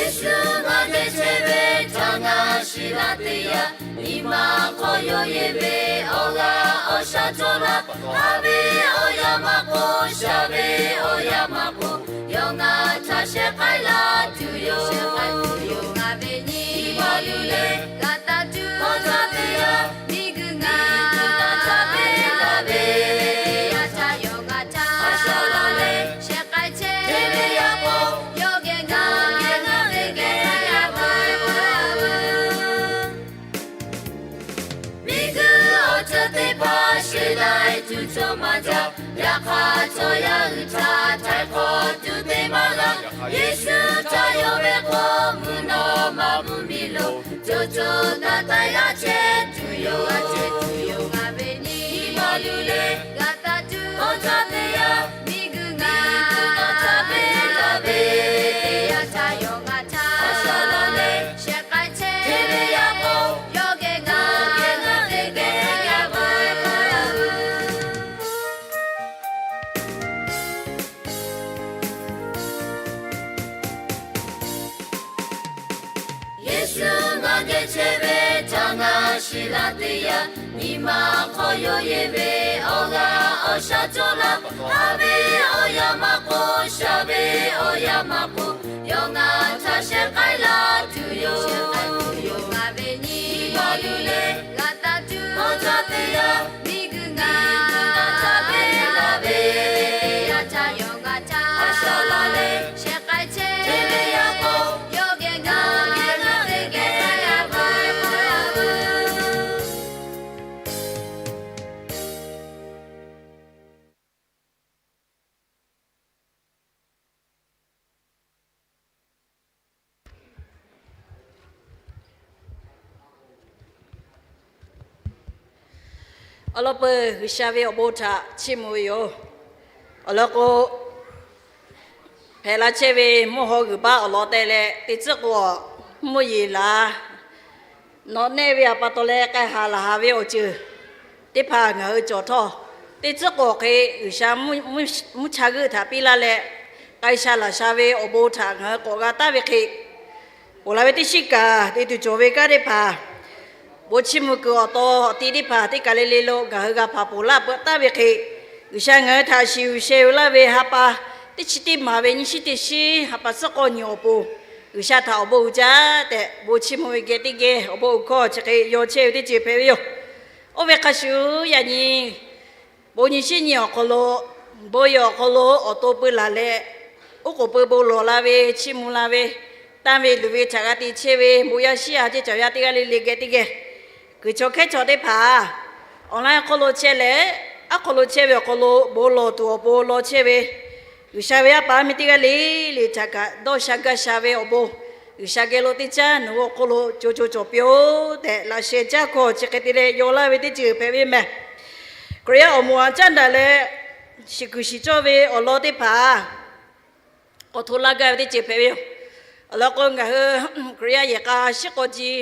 Yeˍsuˆ ngaˬ geh chehˇ ve htaꞈ ngaˬ shiˍ la teˇ yanˇ, nyi ma hk'aw yawˇ yehˬ ve awˬ g'aˇ awˬ shaˉ cawˇ laˇ. Haˉ ve awˬ yanˇ maˇ k'oˆ, shaˍ ve awˬ yanˇ maˇ k'oˆ, yawˇ ngaˬ htaꞈ shehˍ k'ai la tuˬ yoˬ. Ngaˬ ve nyi ma luˬ leh g'a taˇ tuˬ awˬ cawˇ teˇ yanˇ, miˬguiˬ ngaˬ htaꞈ htaˇ peꞈ laˇ ve, yaˇ htaꞈ yawˇ ngaˬ htaꞈ a shaꞈ la leh shehˍ k'ai chehˇ ve yaˇ k'o, yawˇ geh ngaˬ geh ngaˬ ve geh k'ai a veuˬ. Miˬguiˬ awˬ ceuˬ teˇ hpaˍ sheˍ laiˉ tuˬ cawˬ maˇ jaˇ. Yaꞈ hk'aˇ, chaw yaˇ hui htaꞈ htaiˍ hk'awꞈ tuˬ te maˇ g'a. Yeˍsuˆ htaꞈ yonˍ ve k'o, mvuhˇ naw ma mvuhˇmiˬ lo co co taiˍ taiˍ g'a chehˇ tuˬ yoˬ. Ngaˬ ve nyi ma luˬ leh g'a taˇ tuˬ awˬ cawˇ teˇ yanˇ, miˬguiˬ ngaˬ htaꞈ htaˇ peꞈ laˇ ve, yaˇ htaꞈ yawˇ ngaˬ htaꞈ a shaꞈ la leh shehˍ k'ai chehˇ ve yaˇ k'o, yawˇ geh ngaˬ geh ngaˬ ve geh k'ai a veuˬ. Yeˍsuˆ ngaˬ geh chehˇ ve htaꞈ ngaˬ shiˍ la teˇ yanˇ, nyi ma hk'aw yawˇ yehˬ ve awˬ g'aˇ awˬ shaˉ cawˇ laˇ. Haˉ ve awˬ yanˇ maˇ k'oˆ, shaˍ ve awˬ yanˇ maˇ k'oˆ, yawˇ ngaˬ htaꞈ shehˍ k'ai la tuˬ yoˬ. Ngaˬ ve nyi ma luˬ leh g'a taˇ tuˬ awˬ cawˇ teˇ yanˇ, miˬguiˬ ngaˬ htaꞈ htaˇ peꞈ laˇ ve, yaˇ htaꞈ yawˇ ngaˬ htaꞈ a shaꞈ la leh shehˍ k'ai chehˇ ve yaˇ k'o, yawˇ geh ngaˬ geh ngaˬ ve geh k'ai a veuˬ. Awˬ lawn peuˬ G'uiˬsha ve awˬ bon htaꞈ chiˇ mvuh ve yoˬ. Awˬ lawn k'o, hpehꞈ la chehˇ ve mvuhˇ haw g'uiˬ baˆ awˬ lawn te leh, teˇ tcuhˉ k'o, mvuhˇ yeˬ laˬ, nawꞈ neˆ ve awˬ pa taw leh k'ai haˍ laˬ haˍ ve awˬ ceuˬ teˇ hpaˍ ngaˬ hui cawˬ htawˇ, teˇ tcuhˉ k'o hk'e G'uiˬsha mvuhˇ cha g'euˆ htaꞈ piˇ laˇ leh, k'ai sha laˬ sha ve awˬ bon htaꞈ ngaˬ hui k'awꞈ g'a taˍ ve hk'e, ponˬ la ve teˇ shiˉ kaꞈ te tuˬ cawˬ ve kanˉ teˇ hpaˍ, bon chiˇ mvuh kuiˬ awˬ taw awˬ ti teˇ hpaˍ teˇ kaˬ le le lo ngaˬ hui g'a hpaˍ ponˬ laˇ peuˬ taˍ ve hk'e, G'uiˬsha ngaˬ hui htaꞈ shiˍ uiˍ sheh uiˍ laˇ ve ha pa teˇ chi teˇ maˍ ve nyiˇ shiˉ teˇ shiˉ ha pa suhˉ k'awˇ nyi awˬ pon, G'uiˬsha htaꞈ awˬ bon uiˍ jaˇ tehꞈ bon chiˇ mvuh ve geh teˇ geh awˬ bon uiˍ hkawˇ chi hk'e yaw chehˇ ve teˇ ceuˬ hpehꞈ ve yoˬ. Oˇ ve hk'a shuˍ, yaꞈ nyi bon nyi shiˉ nyi awˬ hk'aw lo, bon yehˬ awˬ hk'aw lo awˬ to peu laˬ leh, oˉ k'oˍ pui bon lawˬ la ve, chiˇ mvuh la ve, tanˇ ve luˬ ve htaꞈ g'a te chehˇ ve bon yaˇ shiˉ yaˇ ceˇ cawˬ yaˇ teˇ g'aˇ le le geh teˇ geh, kuiˬ chaw hkehˉ chaw teˇ hpaˍ online hk'aw lo chehˇ leh, aˉ hk'aw lo chehˇ ve awˬ hk'aw lo bon lawˬ tuˬ awˬ pon law chehˇ ve, G'uiˬsha ve yaˇ paˍ yaˇ miˇ teˇ g'aˇ le le htaꞈ kaꞈ dawˇ sha gaˇ sha ve awˬ bon, G'uiˬsha geh lo teˇ caˉ nawˬ hui awˬ hk'aw lo co co cawˬ piˇ-oˆ tehꞈ laꞈ sheh caˇ hkawˇ chi hk'e te leh yaw laˇ ve teˇ ceuˬ hpehꞈ ve mehˬ. Hkriꞈ yaˇ awˬ moˍ aꞈ caˉ daꞈ leh, shiˍ kuiˬ shiˍ cawˇ ve awˬ lawn teˇ hpaˍ k'awꞈ hto laˇ gaˇ ve teˇ ceuˬ hpehꞈ ve yoˬ. Awˬ lawn k'o, ngaˬ hui Hkriꞈ yaˇ yehˬ k'a shiˉ k'aw ji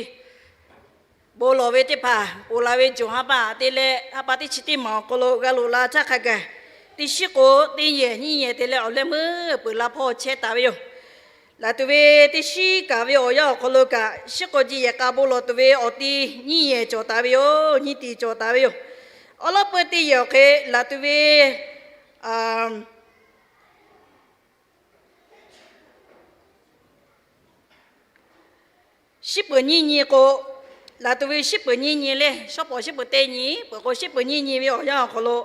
bon lawˬ ve teˇ hpaˍ ponˬ la ve jawˬ ha pa te leh, ha pa teˇ chi teˇ maˍ awˬ hk'aw lo g'a loꞈ la htaˇ hk'a gaˬ, teˇ shiˉ k'o teˇ yehˬ nyiˇ yehˬ te leh awˬ leh meuˇ peuˬ la hpawˇ chehˇ taˍ ve yoˬ. Laˬ tuˬ ve teˇ shiˉ kaꞈ ve awˬ yanˇ awˬ hk'aw lo kaꞈ, shiˉ k'aw ji yehˬ k'a bon lawˬ tuˬ ve awˬ ti nyiˇ yehˬ cawˬ taˍ ve yoˬ. Nyiˇ tiˍ cawˬ taˍ ve yoˬ. Awˬ lawn peuˬ teˇ yehˬ awˬ hk'e laˬ tuˬ ve shiˉ peuˬ nyiˇ nyi k'o, laˬ tuˬ ve shiˉ peuˬ nyiˇ nyi le, shawˉ pawˍ shiˉ peuˬ teˇ nyi peuˬ k'o, shiˉ peuˬ nyiˇ nyi ve awˬ yanˇ awˬ hk'aw lo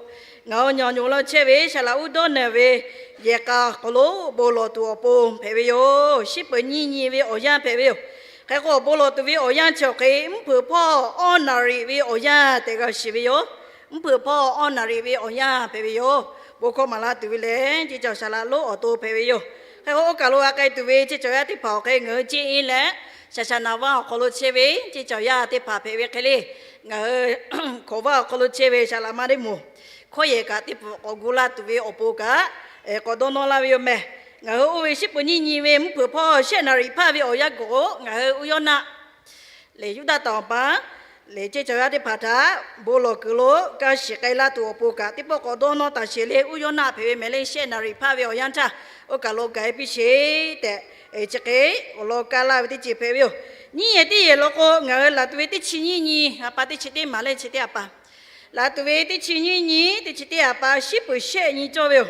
ngaˬ hui nyi awˬ nyi laˇ chehˇ ve saˍ laꞈ uˉ dawˇ naˬ ve yehˬ k'a awˬ hk'aw lo bon lawˬ tuˬ awˬ pon hpehꞈ ve yoˬ. Shiˉ peuˬ nyiˇ nyi ve awˬ yanˇ hpehꞈ ve yoˬ. Hk'e k'o, awˬ bon lawˬ tuˬ ve awˬ yanˇ chi awˬ hk'e mvuhˇ hpeuꞈ hpawˇ awˇ naˍ riˍ ve awˬ yanˇ tehꞈ g'a shiˍ ve yoˬ. Mvuhˇ hpeuꞈ hpawˇ awˇ naˍ riˍ ve awˬ yanˇ hpehꞈ ve yoˬ. Bon hkawˇ maˍ la tuˬ ve lehˬ, ceˇ cawˬ saˍ laꞈ lonˉ awˬ to hpehꞈ ve yoˬ. Hk'e k'o, oˇ kaˬ lo g'a k'ai tuˬ ve ceˇ cawˬ yaˇ teˇ hpaˍ awˬ hk'e ngaˬ hui ceˇ iˉ leh, shaˍ shaˍ naˍ vaˇ awˬ hk'aw lo chehˇ ve ceˇ cawˬ yaˇ teˇ hpaˍ hpehꞈ ve hk'e le, ngaˬ hui hkawˍ vaˇ awˬ hk'aw lo chehˇ ve saˍ laꞈ ma teˇ moˍ hkawˇ yehˬ kaꞈ teˇ pfuhˍ k'awꞈ gu laˇ tuˬ ve awˬ pon kaꞈ k'awꞈ dawˇ nawˇ laˇ ve yoˬ mehˬ. Ngaˬ hui oˇ ve shiˉ peuˬ nyiˇ nyi ve mvuhˇ hpeuꞈ hpawˇ shehˆ naˍ riˍ hpaˇ ve awˬ yanˇ gaˬ k'o, ngaˬ hui uˇ yawˇ naˆ lehˬ, Yuˇdaꞈ taˍ awˬ paˍ lehˬ, ceˇ cawˬ yaˇ teˇ hpaˍ htaꞈ bon lawˬ kuiˬ lo kaˇ shiˍ k'ai laˇ tuˬ awˬ pon kaꞈ, teˇ pawˆ k'awꞈ dawˇ nawˇ taˍ sheˍ le. Uˇ yawˇ naˆ hpehꞈ ve mehˍ le, shehˆ naˍ riˍ hpaˇ ve awˬ yanˇ htaˇ, oˇ kaˬ lo gaˬ e piˇ sheˍ tehꞈ, Chi hk'e awˬ lawn kaˇ laˇ ve teˇ ceuˬ hpehꞈ ve yoˬ. Nyiˇ yehˬ teˇ yehˬ law k'o, ngaˬ hui laˬ tuˬ ve teˇ chi nyiˇ nyi, ha pa teˇ chi teˇ maˍ leh chi teˇ ha pa, laˬ tuˬ ve teˇ chi nyiˇ nyi, teˇ chi teˇ ha pa, shiˉ peuˍ shehˆ nyi cawˇ ve yoˬ.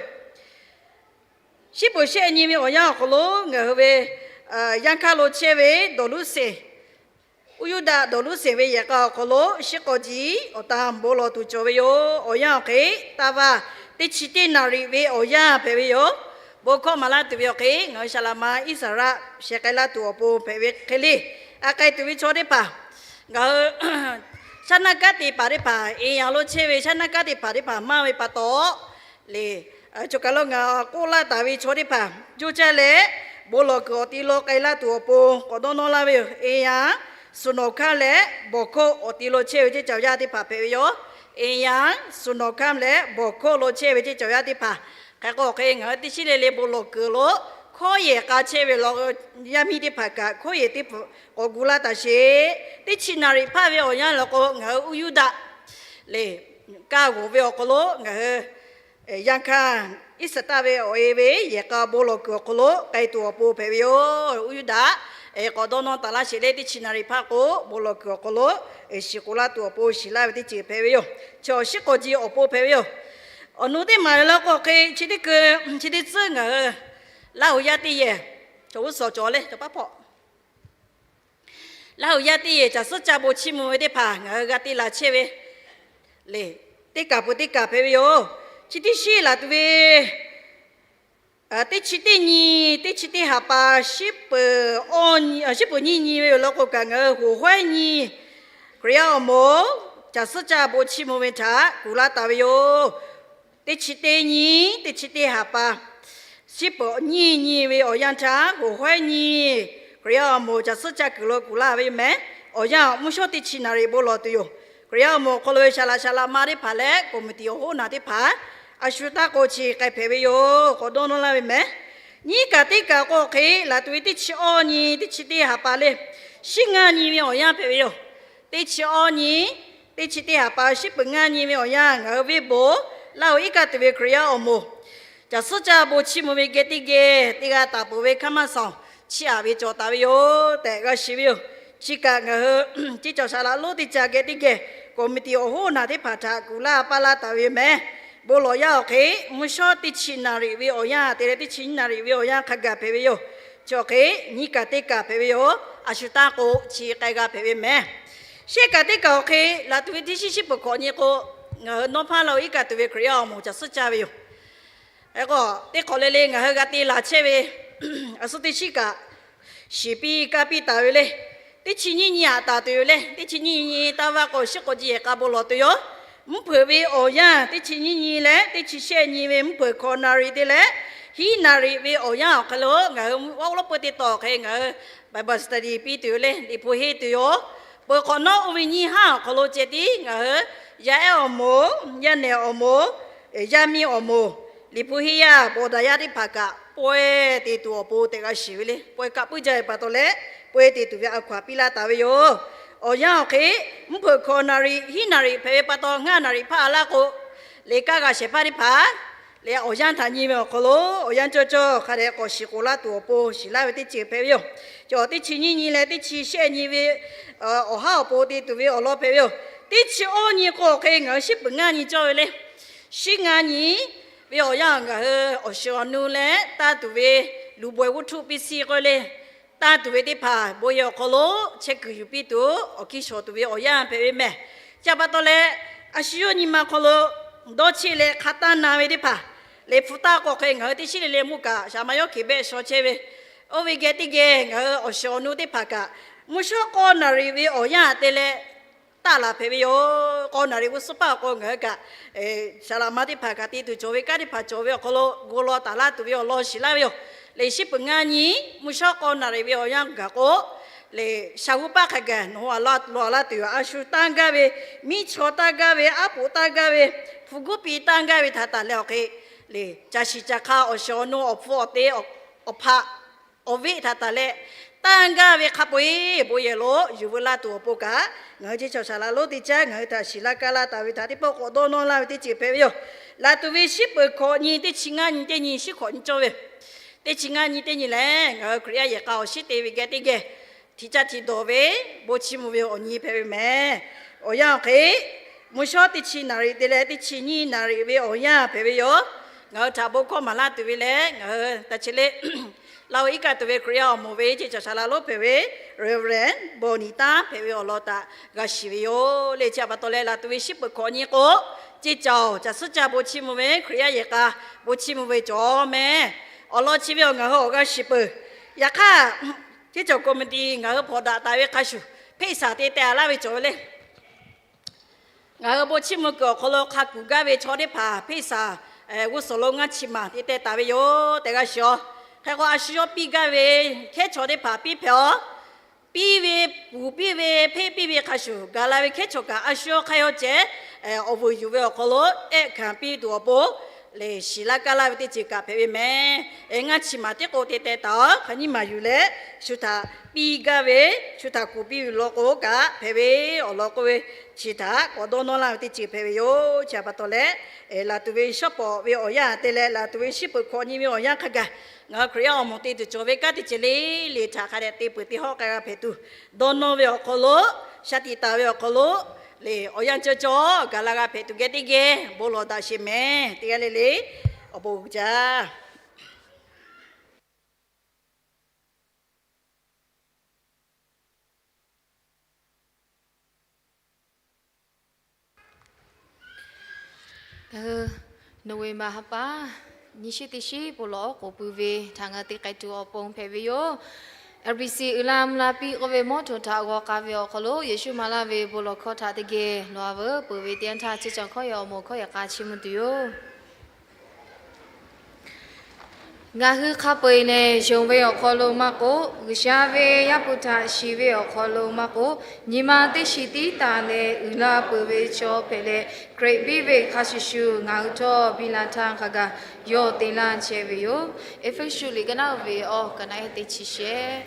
Shiˉ peuˍ shehˆ nyi ve awˬ yanˇ awˬ hk'aw lo ngaˬ hui ve yanˇ hkaˇ lo chehˇ ve dawˬ luˉ seˍ, Uˉ Yuˇdaꞈ dawˬ luˉ seˍ ve yehˬ k'a awˬ hk'aw lo shiˉ k'awꞈ jiˬ awˬ tan bon lawˬ tuˬ cawˬ ve yoˬ. Awˬ yanˇ awˬ hk'e, taˇ vaˇ teˇ chi teˇ naˍ riˍ ve awˬ yanˇ hpehꞈ ve yoˬ. Bon hkawˇ maˍ laˇ tuˬ ve awˬ hk'e, ngaˬ hui saˍ laꞈ ma Iˉsaˍreˍlaˆ sheh k'ai laˇ tuˬ awˬ pon hpehꞈ ve hk'e le, a k'ai tuˬ ve chaw teˇ hpaˍ, ngaˬ hui shaˉ naˆ kanˉ te paˍ teˇ hpaˍ, e yanˍ lo chehˇ ve shaˉ naˆ kanˉ te paˍ teˇ hpaˍ maˇ ve pa taw, le, choˬ kaˬ lo ngaˬ k'oˆ laˇ taˍ ve chaw teˇ hpaˍ coˇ caˇ leh, bon lawˬ kuiˬ awˬ ti lo k'ai laˇ tuˬ awˬ pon k'awꞈ dawˇ nawˇ laˇ ve yoˬ. E yanˇ, suhˍ nawˍ hkanˇ leh bawˬ hkoˆ awˬ ti lo chehˇ ve ceˇ cawˬ yaˇ teˇ hpaˍ hpehꞈ ve yoˬ. E yanˇ, suhˍ nawˍ hkanˇ leh bawˬ hkoˆ lo chehˇ ve ceˇ cawˬ yaˇ teˇ hpaˍ, hk'e k'o hk'e ngaˬ hui teˇ shiˉ le le bon lawˬ kuiˬ lo hkawˇ yehˬ k'a chehˇ ve law, yaˇ miˇ teˇ hpaˍ kaꞈ hkawˇ yehˬ teˇ hpaˍ k'awꞈ gu laˇ taˍ sheˍ. Teˇ chi naˍ riˍ hpaˇ ve awˬ yanˇ law k'o, ngaˬ hui Uˉ Yuˇdaꞈ le, kaˇ g'awˬ ve awˬ hk'aw lo ngaˬ hui yanˇ hkanˇ Iˉsaˍtaˆ ve awˬ e ve yehˬ k'a bon lawˬ kuiˬ awˬ hk'aw lo k'ai tuˬ awˬ pon hpehꞈ ve yoˬ. Uˉ Yuˇdaꞈ k'awꞈ dawˇ nawˇ taˍ laˇ sheˍ leh, teˇ chi naˍ riˍ hpaˇ k'o bon lawˬ kuiˬ awˬ hk'aw lo shiˍ k'oˍ laˇ tuˬ awˬ pon shiˍ laˇ ve teˇ ceuˬ hpehꞈ ve yoˬ. Chaw shiˉ k'awꞈ jiˬ awˬ pon hpehꞈ ve yoˬ. Awˬ nu teˇ maˬ ve law k'o hk'e, chi teˇ hkui, chi teˇ tcuhˉ ngaˬ hui Laˇ huˍ yaˇ teˇ yehˬ, chaw g'uˇ suhˍ cawˬ leh cawˬ paˉ hpawˇ, Laˇ huˍ yaˇ teˇ yehˬ caˬ suhˉ caˇ bon chiˇ mvuh ve teˇ hpaˍ ngaˬ hui g'a te laˬ chehˇ ve le, teˇ kaˬ peuˬ teˇ kaˬ hpehꞈ ve yoˬ. Chi teˇ shiˉ laˬ tuˬ ve teˇ chi teˇ nyi, teˇ chi teˇ ha pa, shiˉ peuˍ nyiˇ nyi ve yoˬ. Law k'o kaꞈ ngaˬ hui hoꞈ hawehˉ nyi Hkriꞈ yaˇ awˬ moˍ caˬ suhˉ caˇ bon chiˇ mvuh ve htaꞈ kuˬ laˇ taˍ ve yoˬ. Teˇ chi teˇ nyi, teˇ chi teˇ ha pa, shiˉ peuˍ nyiˇ nyi ve awˬ yanˇ htaˇ hoꞈ hawehˉ nyi Hkriꞈ yaˇ awˬ moˍ caˬ suhˉ caˇ kuiˬ lo kuˬ laˇ ve yoˬ mehˍ. Awˬ yanˇ mvuhˇ shawˉ teˇ chi naˍ riˍ bon lawˬ tuˬ yoˬ. Hkriꞈ yaˇ awˬ moˍ awˬ hk'aw lo ve saˍ laꞈ saˍ laꞈ ma teˇ hpaˍ leh committee awˬ hoˉ naˬ teˇ hpaˍ a shu taˇ k'o chi k'ai hpehꞈ ve yoˬ. K'awꞈ dawˇ nawˇ laˇ ve mehˍ. Nyiˇ kaˬ teˇ kaˬ k'o hk'e, laˬ tuˬ ve teˇ chi awˇ nyi, teˇ chi teˇ ha pa leh shiˉ ngaˇ nyi ve awˬ yanˇ hpehꞈ ve yoˬ. Teˇ chi awˇ nyi, teˇ chi teˇ ha pa, shiˉ peuˍ ngaˇ nyi ve awˬ yanˇ ngaˬ hui venˇ bon Laˇ huˍ iˉ kaˆ tuˬ ve Hkriꞈ yaˇ awˬ moˍ caˬ suhˉ caˇ bon chiˇ mvuh ve geh teˇ geh teˇ g'aˇ taˍ peuˬ ve hkaˇ maˇ shawˍ chiˇ aꞈ ve cawˬ taˍ ve yoˬ tehꞈ g'a shiˍ ve yoˬ. Chi kaꞈ ngaˬ hui ceˇ cawˬ saˍ laꞈ lonˉ teˇ ca geh teˇ geh committee awˬ hoˉ naˬ teˇ hpaˍ htaꞈ kuˬ laˇ paˇ laˇ taˍ ve yoˬ mehˍ. Bon lawˬ yaˇ awˬ hk'e, mvuhˇ shawˉ teˇ chi naˍ riˍ ve awˬ yanˇ te leh teˇ chi nyiˇ naˍ riˍ ve awˬ yanˇ hk'a gaˬ hpehꞈ ve yoˬ. Chi awˬ hk'e nyiˇ kaˬ teˇ kaˬ hpehꞈ ve yoˬ. A shu taˇ k'o chi k'ai g'a hpehꞈ ve mehˍ. Shehˆ kaˬ teˇ kaˬ awˬ hk'e, laˬ tuˬ ve teˇ shiˉ shiˉ peuˬ hkawꞈ nyi k'o, ngaˬ hui nawˇ hpaˇ Laˇ huˍ iˉ kaˆ tuˬ ve Hkriꞈ yaˇ awˬ moˍ caˬ suhˉ caˇ ve yoˬ. Hk'e k'o, teˇ hk'awꞈ le le ngaˬ hui g'a te laˬ chehˇ ve, a suhˉ teˇ shiˉ kaꞈ shiˍ piˇ kaˇ piˇ taˍ ve le. Teˇ chi nyiˇ nyi aꞈ taˍ tuˬ yoˬ le. Teˇ chi nyiˇ nyi taˇ vaˇ k'o, shiˉ k'awꞈ jiˬ yehˬ k'a bon lawˬ tuˬ yoˬ. Mvuhˇ hpeuꞈ ve awˬ yanˇ teˇ chi nyiˇ nyi leh teˇ chi shehˆ nyi ve mvuhˇ hpeuꞈ hkawꞈ naˍ riˍ te leh hiˉ naˍ riˍ ve awˬ yanˇ awˬ hk'aw lo ngaˬ hui awˉ lawˉ peu teˇ tawˬ hk'e ngaˬ hui Bible study piˇ tuˬ yoˬ le. Liꞈ hpu henˇ tuˬ yoˬ. Peuˬ hk'awꞈ nawˉ oˇ ve nyiˇ haˉ awˬ hk'aw lo ceh tiˉ ngaˬ hui yaˇ ehˉ awˬ moˍ, yaˇ nehˬ awˬ moˍ, yaˇ miˇ awˬ moˍ, Liꞈ hpu henˇ yaˇ bawˬ daꞈ yaˇ teˇ hpaˍ kaꞈ pawehˇ te tuˬ awˬ pon tehꞈ g'a shiˍ ve le. Pawehˇ kaꞈ puiˉ jaˇ ve pa taw leh, pawehˇ te tuˬ ve a hkaw aˬ piˇ laˇ taˍ ve yoˬ. Awˬ yanˇ awˬ hk'e, mvuhˇ hpeuꞈ hkawꞈ naˍ riˍ hiˉ naˍ riˍ hpehꞈ ve pa taw, ngaˇ naˍ riˍ hpaˇ a laˇ k'o, le kaˇ g'a shehˍ hpaˇ teˇ hpaˍ le, awˬ yanˇ htaꞈ nyi ve awˬ hk'aw lo awˬ yanˇ cawˇ cawˇ hk'a dehꞈ k'awꞈ shiˍ k'oˍ laˇ tuˬ awˬ pon shiˍ laˇ ve teˇ ceuˬ hpehꞈ ve yoˬ. Cawˬ teˇ chi nyiˇ nyi leh teˇ chi shehˆ nyi ve awˬ haˉ awˬ pon te tuˬ ve awˬ lawn hpehꞈ ve yoˬ. Teˇ chi awˇ nyi k'o hk'e ngaˬ hui shiˉ peuˍ ngaˇ nyi cawˇ ve le. Shiˉ ngaˇ nyi ve awˬ yanˇ ngaˬ hui awˬ shiˍ awˬ nu leh tanˇ tuˬ ve luˬ bawehˬ g'uˇ htuˆ piˇ siˉ k'oˆ le, tanˇ tuˬ ve teˇ hpaˍ bon yehˬ awˬ hk'aw lo chehˇ kuiˬ yuˬ piˇ tuˬ awˬ kiˇ shawˍ tuˬ ve awˬ yanˇ hpehꞈ ve mehˍ. Chi pa taw leh, a shu yawˇ nyi ma hk'aw lo dawˇ cheˆ leh hk'a tanˇ na ve teˇ hpaˍ, le hpu taˇ k'o hk'e ngaˬ hui teˇ shiˉ le le mvuhˇ kaꞈ shaˍ ma yawˇ hkeꞈ behˆ shaw chehˇ ve, oˇ ve geh teˇ geh ngaˬ hui awˬ shiˍ awˬ nu teˇ hpaˍ kaꞈ mvuhˇ shawˉ k'awˇ naˍ riˍ ve awˬ yanˇ te leh taˆ laˬ hpehꞈ ve yoˬ. K'awˇ naˍ riˍ g'uˇ suhˉ paˆ awˬ k'o ngaˬ hui kaꞈ saˍ laꞈ ma teˇ hpaˍ kaꞈ te tuˬ cawˬ ve, kanˉ teˇ hpaˍ cawˬ ve awˬ hk'aw lo gu law taˍ laˇ tuˬ ve awˬ lawn shiˍ laˇ ve yoˬ. Le shiˉ peuˍ ngaˇ nyi mvuhˇ shawˉ k'awˇ naˍ riˍ ve awˬ yanˇ gaˬ k'o, le shaˍ g'uˇ paˆ hk'a gaˬ nawˬ hui a laˇ law a laˇ tuˬ yoˬ. A shu tanˇ gaˇ ve, miˇ chaw tanˇ gaˇ ve, aˉ poꞈ tanˇ gaˇ ve, hpu guˉ pi tanˇ gaˇ ve htaꞈ tanˬ leh awˬ hk'e, le caˬ shiˍ caˬ hk'a awˬ shiˍ awˬ nu awˬ hpu awˬ te awˬ hpaꞈ awˬ veˆ htaꞈ tanˬ leh, tanˇ gaˇ ve hk'a peu-eˬ bon yehˬ lo yuˬ veu laˇ tuˬ awˬ pon kaꞈ, ngaˬ hui ceˇ cawˬ saˍ laꞈ lonˉ teˇ caˉ ngaˬ hui htaꞈ shiˍ laˇ kaˇ laˇ taˍ ve htaꞈ teˇ pawˆ k'awꞈ dawˇ nawˇ laˇ ve teˇ ceuˬ hpehꞈ ve yoˬ. Laˬ tuˬ ve shiˉ peuˍ hkawꞈ nyi teˇ chi ngaˇ nyi teˇ nyi shiˉ hkawꞈ nyi cawˇ ve yoˬ. Teˇ chi ngaˇ nyi teˇ nyi lehˬ, ngaˬ hui Hkriꞈ yaˇ yehˬ k'a awˬ shinˉ te ve geh teˇ geh htiꞈ caˇ htiꞈ dawˬ ve, bon chiˇ mvuh ve awˬ nyi hpehꞈ ve mehˍ. Awˬ yanˇ awˬ hk'e, mvuhˇ shawˉ teˇ chi naˍ riˍ te leh teˇ chi nyiˇ naˍ riˍ ve awˬ yanˇ hpehꞈ ve yoˬ. Ngaˬ hui htaꞈ bon hkawˇ maˍ laˇ tuˬ ve lehˬ, ngaˬ hui ta chi le Laˇ huˍ iˉ kaˆ tuˬ ve Hkriꞈ yaˇ awˬ moˍ ve ceˇ caˬ shaˍ laꞈ lonˉ hpehꞈ ve Reverend Bonnie Tan hpehꞈ ve awˬ lawn htaꞈ g'a shiˍ ve yoˬ le. Chi htaꞈ pa taw leh, laˬ tuˬ ve shiˉ peuˬ hkawꞈ nyi k'o, ceˇ caˬ caˬ suhˉ caˇ bon chiˇ mvuh ve Hkriꞈ yaˇ yehˬ k'a bon chiˇ mvuh ve cawˬ mehˍ. Awˬ lawn chi ve awˬ ngaˬ hui awˬ g'a shiˍ peuˬ. Yaꞈ hk'aˇ, ceˇ caˬ committee ngaˬ hui hpawnˬ daꞈ taˍ ve hk'a shuˍ, hpeˆ saˍ te teh laˇ ve cawˬ ve le. Ngaˬ hui bon chiˇ mvuh kuiˬ awˬ hk'aw lo hk'a kuˬ gaˇ ve chaw teˇ hpaˍ hpeˆ saˍ g'uˇ suhˍ lo ngaˇ chi maˬ te teh taˍ ve yoˬ tehꞈ g'a shiˍ-aw. Hk'e k'o, a shu yawˇ piˇ gaˇ ve hkehˉ chaw teˇ hpaˍ piˇ hpehꞈ-aw. Piˇ ve, kuˬ piˇ ve, hpeˆ piˇ ve hk'a shuˍ, gaˬ la ve hkehˉ chaw kaꞈ a shu yawˇ hk'aˇ yawˇ ceh awˬ vuiˬ yuˬ ve awˬ hk'aw lo ehˆ hkanˍ piˇ tuˬ awˬ pon lehˬ, shiˍ laˇ kaˇ laˇ ve teˇ ceuˬ kaꞈ hpehꞈ ve mehˍ. Ngaˇ chi maˬ tiˉ k'o te teh taˍ-aw. Hk'aˬ nyiˇ maˬ yuˬ leh, shu htaꞈ piˇ gaˇ ve, shu htaꞈ kuˬ piˇ ve law k'o kaꞈ hpehꞈ ve awˬ lawn k'oˆ ve, chi htaꞈ k'awꞈ dawˇ nawˇ laˇ ve teˇ ceuˬ hpehꞈ ve yoˬ. Chi htaꞈ pa taw leh, laˬ tuˬ ve shawˉ pawˍ ve awˬ yanˇ te leh, laˬ tuˬ ve shiˉ peuˬ hkawꞈ nyi ve awˬ yanˇ hk'a gaˬ, ngaˬ hui Hkriꞈ yaˇ awˬ moˍ te tuˬ cawˬ ve kanˉ teˇ ceuˬ le le htaꞈ hk'a dehꞈ te peuˬ te hawˆ k'ai g'a hpehꞈ tuˬ, dawˇ nawˇ ve awˬ hk'aw lo, shaˍ tiꞈ taˍ ve awˬ hk'aw lo, lehˬ awˬ yanˇ cawˇ cawˇ gaˬ la g'a hpehꞈ tuˬ geh teˇ geh bon lawˬ daꞈ sheˍ mehˍ. Teˇ g'aˇ le le awˬ bon uiˍ jaˇ. Ngaˬ hui November ha pa nyiˇ shiˉ teˇ shiˉ bon lawˬ k'oˍ pui ve htaꞈ ngaˬ hui te k'ai tuˬ awˬ pon hpehꞈ ve yoˬ. R B C uiˍ la mvuh la piˇ k'oˆ ve mawˇ hto htaꞈ g'aw k'ai ve awˬ hk'aw lo Yeˍsuˆ maˍ laˇ ve bon lawˬ hkawˇ htaꞈ teˇ geh lawˬ-a veuˬ peuˬ ve teˇ yanˇ htaˇ, chi caˬ hkawˇ yaˇ awˬ moˍ hkawˇ yehˬ k'a chiˇ mvuh tuˬ yoˬ. Ngaˬ hui hk'a peu-eˬ lehˬ, yonˍ ve awˬ hk'aw lo maˇ k'oˆ, G'uiˬsha ve Yaˇ hpu htaꞈ shiˍ ve awˬ hk'aw lo maˇ k'oˆ, nyi ma teˇ shiˍ tiˉ taˍ leh uiˍ la peuˬ ve chaw hpehꞈ leh, Hkriꞈ biˇ ve hk'a shuˍ shuˍ ngaˬ hui htawˇ biˇ la htaˇ hk'a gaˬ yawˇ te laˇ chehˇ ve yoˬ. Eˇfeˇsuꞈ liꞈ ka naˉ uiˍ ve awˬ ka naˉ ehˉ teˇ chi shehˆ.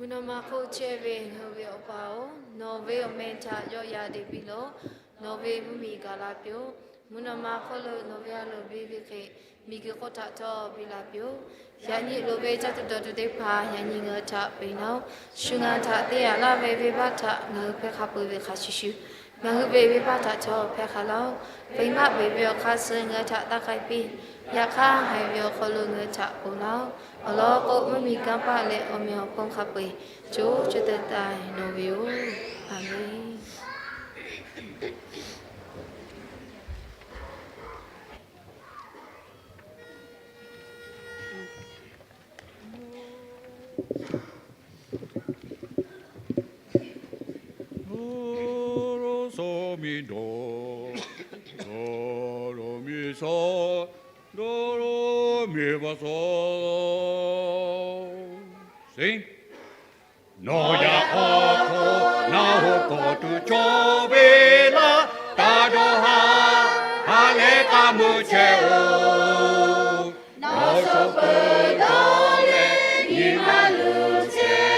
Mvuhˇ naw ma hk'oˆ chehˇ ve ngaˬ hui ve Awˬ pa-oˬ, nawˬ ve awˬ meh htaꞈ yawˆ yan deꞈ piˇ lawˬ. Nawˬ ve mvuhˇ miˬ gaˬ la piˇ-oˆ. Mvuhˇ naw ma hk'oˆ lo nawˬ ve a loˍ ve hk'e, miˬguiˬ hk'oˆ htaꞈ htawˇ piˇ la piˇ-oˆ. Yaꞈ nyi loˍ ve caˇ tuˬ dawˬ tuˬ teˇ hpaˍ yaꞈ nyi ngaˬ hui htaꞈ peꞈ laˇ-oˆ. Shu ngaˬ hui htaꞈ te yaꞈ laˇ ve venˇbaˆ htaꞈ ngaˬ hui hpehˇ hk'a peu-eˬ ve hk'a shuˍ shuˍ, ngaˬ hui ve venˇbaˆ htaꞈ htawˇ hpehˇ hk'a laˇ-oˆ. Venˇbaˆ beˬ ve awˬ hk'aˇ suh ngaˬ hui htaꞈ taˇ k'ai piˇ. Yaꞈ hk'aˇ, haiˬ ve awˬ hk'aw lo ngaˬ hui htaꞈ ponˬ laˇ-oˆ. Awˬ lawn k'o, mvuhˇ miˬ kanˇ paˆ leh awˬ meꞈ awˬ hponˇ hk'a peu-eˬ co co taiˍ taiˍ nawˬ ve yoˬ. Aˬmenˍ. Sing. Nawˬ yaꞈ k'aw hk'aw na hoꞈ k'awꞈ tuˬ cawˇ ve laˇ, taˇ dawˇ haˍ, ha lehˬ k'a meuˇ chehˇ-oˬ. Nawˬ shu peuˬ dawˇ leh nyi ma luˬ chehˇ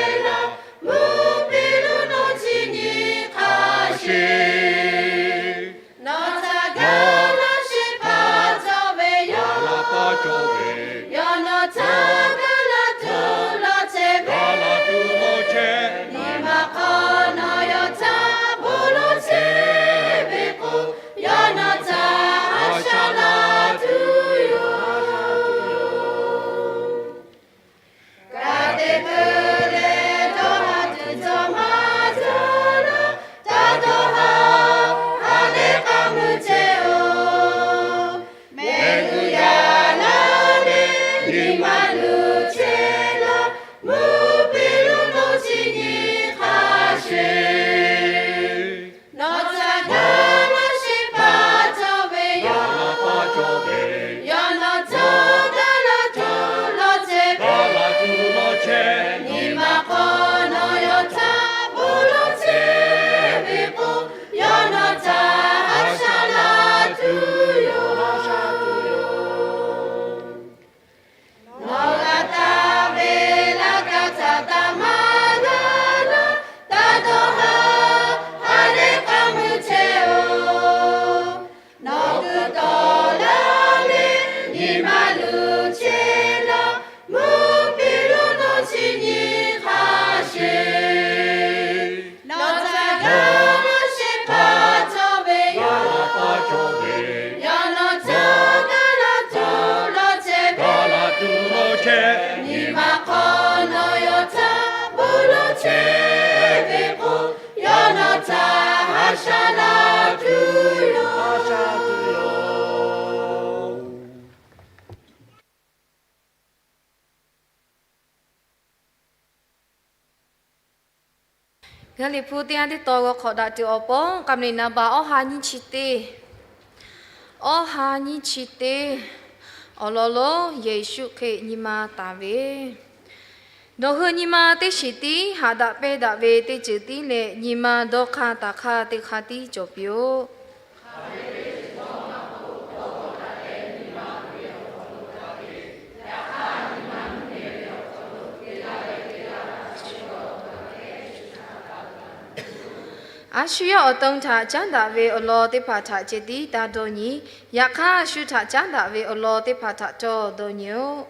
sha la tuˬ yoˬ. Ngaˬ liꞈ hpu teˇ yanˇ teˇ taw g'aw hk'awꞈ daꞈ tuˬ awˬ pon, Kaˍ mvuhˇ miˬ naˍ baꞈ awˇ ha nyiˇ chi teˇ, awˇ ha nyiˇ chi teˇ awˬ lawn lonˉ, Yeˍsuˆ Hkriꞈ nyi ma taˍ ve. Nawˬ hui nyi ma teˇ shiˍ tiˉ haꞈ daꞈ pehˇ daꞈ ve teˇ ceuˬ tiˉ leh, nyi ma dawˇ hk'aˇ taˍ hk'aˇ teˇ hk'aˇ tiˉ cawˬ piˇ-oˆ. A shu yawˇ awˬ to htaꞈ caˉ daꞈ ve awˬ lawn teˇ hpaˍ htaꞈ ceh tiˉ taˇ dawˇ nyi. Yaꞈ hk'aˇ, shu htaꞈ caˉ daꞈ ve awˬ lawn teˇ hpaˍ htaꞈ htawˇ dawˇ nyi-oˆ.